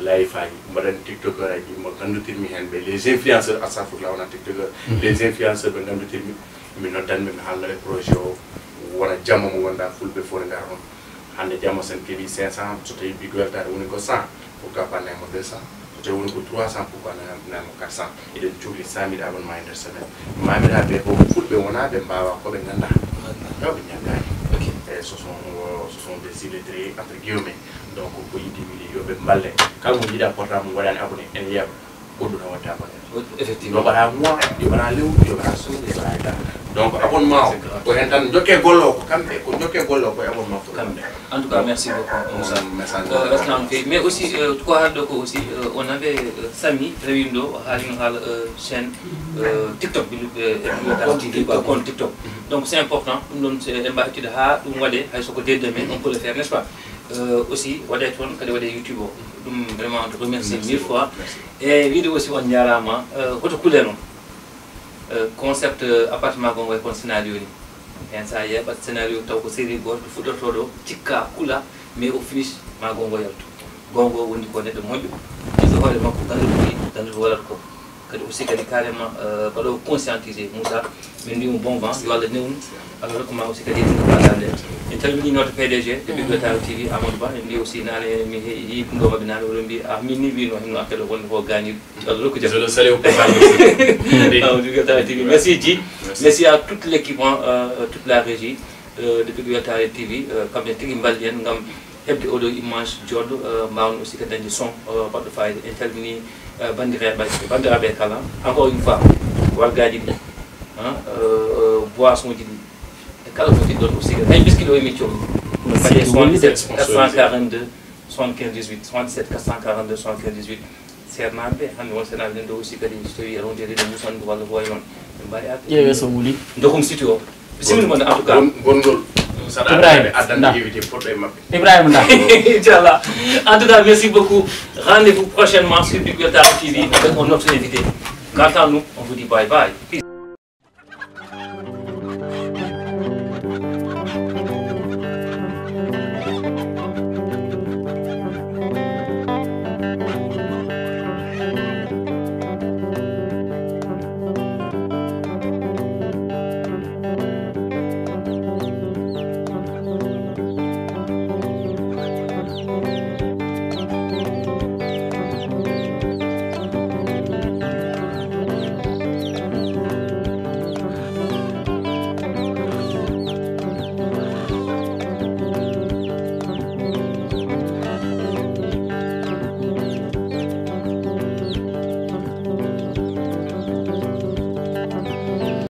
live aji mbaɗan TikTokeur aji mo gandutirmi hen ɓe, les influenceurs, astafurlah, wona TikTokeur, les influenceurs ɓe gandutirmi, mi noddanɓe, mi haalnaɓe projet o. Wona jamma mo ganduɗa fulɓe fof ne gara toon. Hande jamma sen keeɓi cinq cents, so tawi Big Weltare woni ko cent, pourquoi pas naymo deux cents? So tawi woni ko trois cents, pourquoi naymo quatre cents? Eɗen cuhli cent mille abonnement e nder semaine. Mamiraɓe ko fulɓe wona ɓe mbawa ko ɓe ganda, taw ɓe ñaggani. Eyyi, ce sont, ce sont des illettrés entre guillemets. Donc ko yiɗi wiide yo ɓe mballe, kala mo jiiɗa portable mum waɗani abonné, ene yeeɓa. Goɗɗum tan watta ko nder. Effectivement. Yo mbaɗa mois, yo mbaɗa lewru, yo mbaɗa semaine, yo mbaɗa hectare. Donc abonnement o ko hen tan jokke golle o, ko kamɓe ko jokke golle o, ko e abonnement fof kamɓe. En tout cas, merci beaucoup Moussa. Message restan feewi, mais aussi ko haalɗo ko aussi, on avait Samy rewino ɗo, o haalino haala chaîne TikTok ɓe luɓɓe e Big Weltare T V, quoi, compte TikTok. Donc c'est important, ɗum ɗon en mbawi hettude ha ɗum waɗe, hay soko dès demain on peut le faire, n'est-ce pas? Aussi waɗe toon kadi, waɗe YouTube o. Ɗum vraiment to remercie mille fois. E wiide aussi on jarama. Hoto kulen on concept appartement gongo e kon scénario ni. Hen sa yeeɓat scénario taw ko série goto to fuɗɗotoɗo cikka kula, mais au finish ma gongo yaltu. Gongo woni ko neɗɗo moƴƴo, neɗɗo hoore makko ganduɗo ɗi ganduɗo waɗata ko. Kadi aussi kadi carrément mbaɗo conscientisé Moussa, min mbimo bon vent, yo Allah newnu. Allah rokku ma aussi kadi ɗum ko adande. En calmini noto P D G de Big Weltare T V, Amadou Ba, en mbi aussi nane mi yi ɗum ɗo mabɓe nane oɗo mbi a min ni wino himno appel o wonde ko gañiɗo. Allah rokku jam. Je le salue au passage aussi. Amadou Big Weltare T V, merci Dji. Merci à toute l'équipe, toute la régie de Big Weltare T V, kamɓe tigi mballi en ngam heɓde oɗo image joɗɗo, mbawno aussi kadi dañde son baɗɗo fayida. En calmini bandiraɓe bandiraɓe kala, encore une fois, wargaji ɗi, boisson ji ɗi, e kala ko jiɗɗon aussi kadi hay biscuit o emi cohli. Mbaɗe soixante-dix-sept quatre cent quarante-deux soixante-quinze dix-huit, soixante-dix-sept quatre cent quarante-deux soixante-quinze dix-huit. Seernaaɓe ɓe hannde won seernaaɓe nen ɗo aussi kadi so tawi aɗa wondi e réunion musandu walla ko wayi noon, ɓe mbawi arde. Ƴeewe so wuli. Dokum siti o. Bisimilla mon en tout cas. Gonngol. Saɗa addande invité poɗɗo e maɓɓe. Ibrahima Nda. Inchallah. En tout cas, merci beaucoup. Rendez-vous prochainement sur Big Weltare T V avec un autre invité. Quant à nous, on vous dit bye bye. Peace.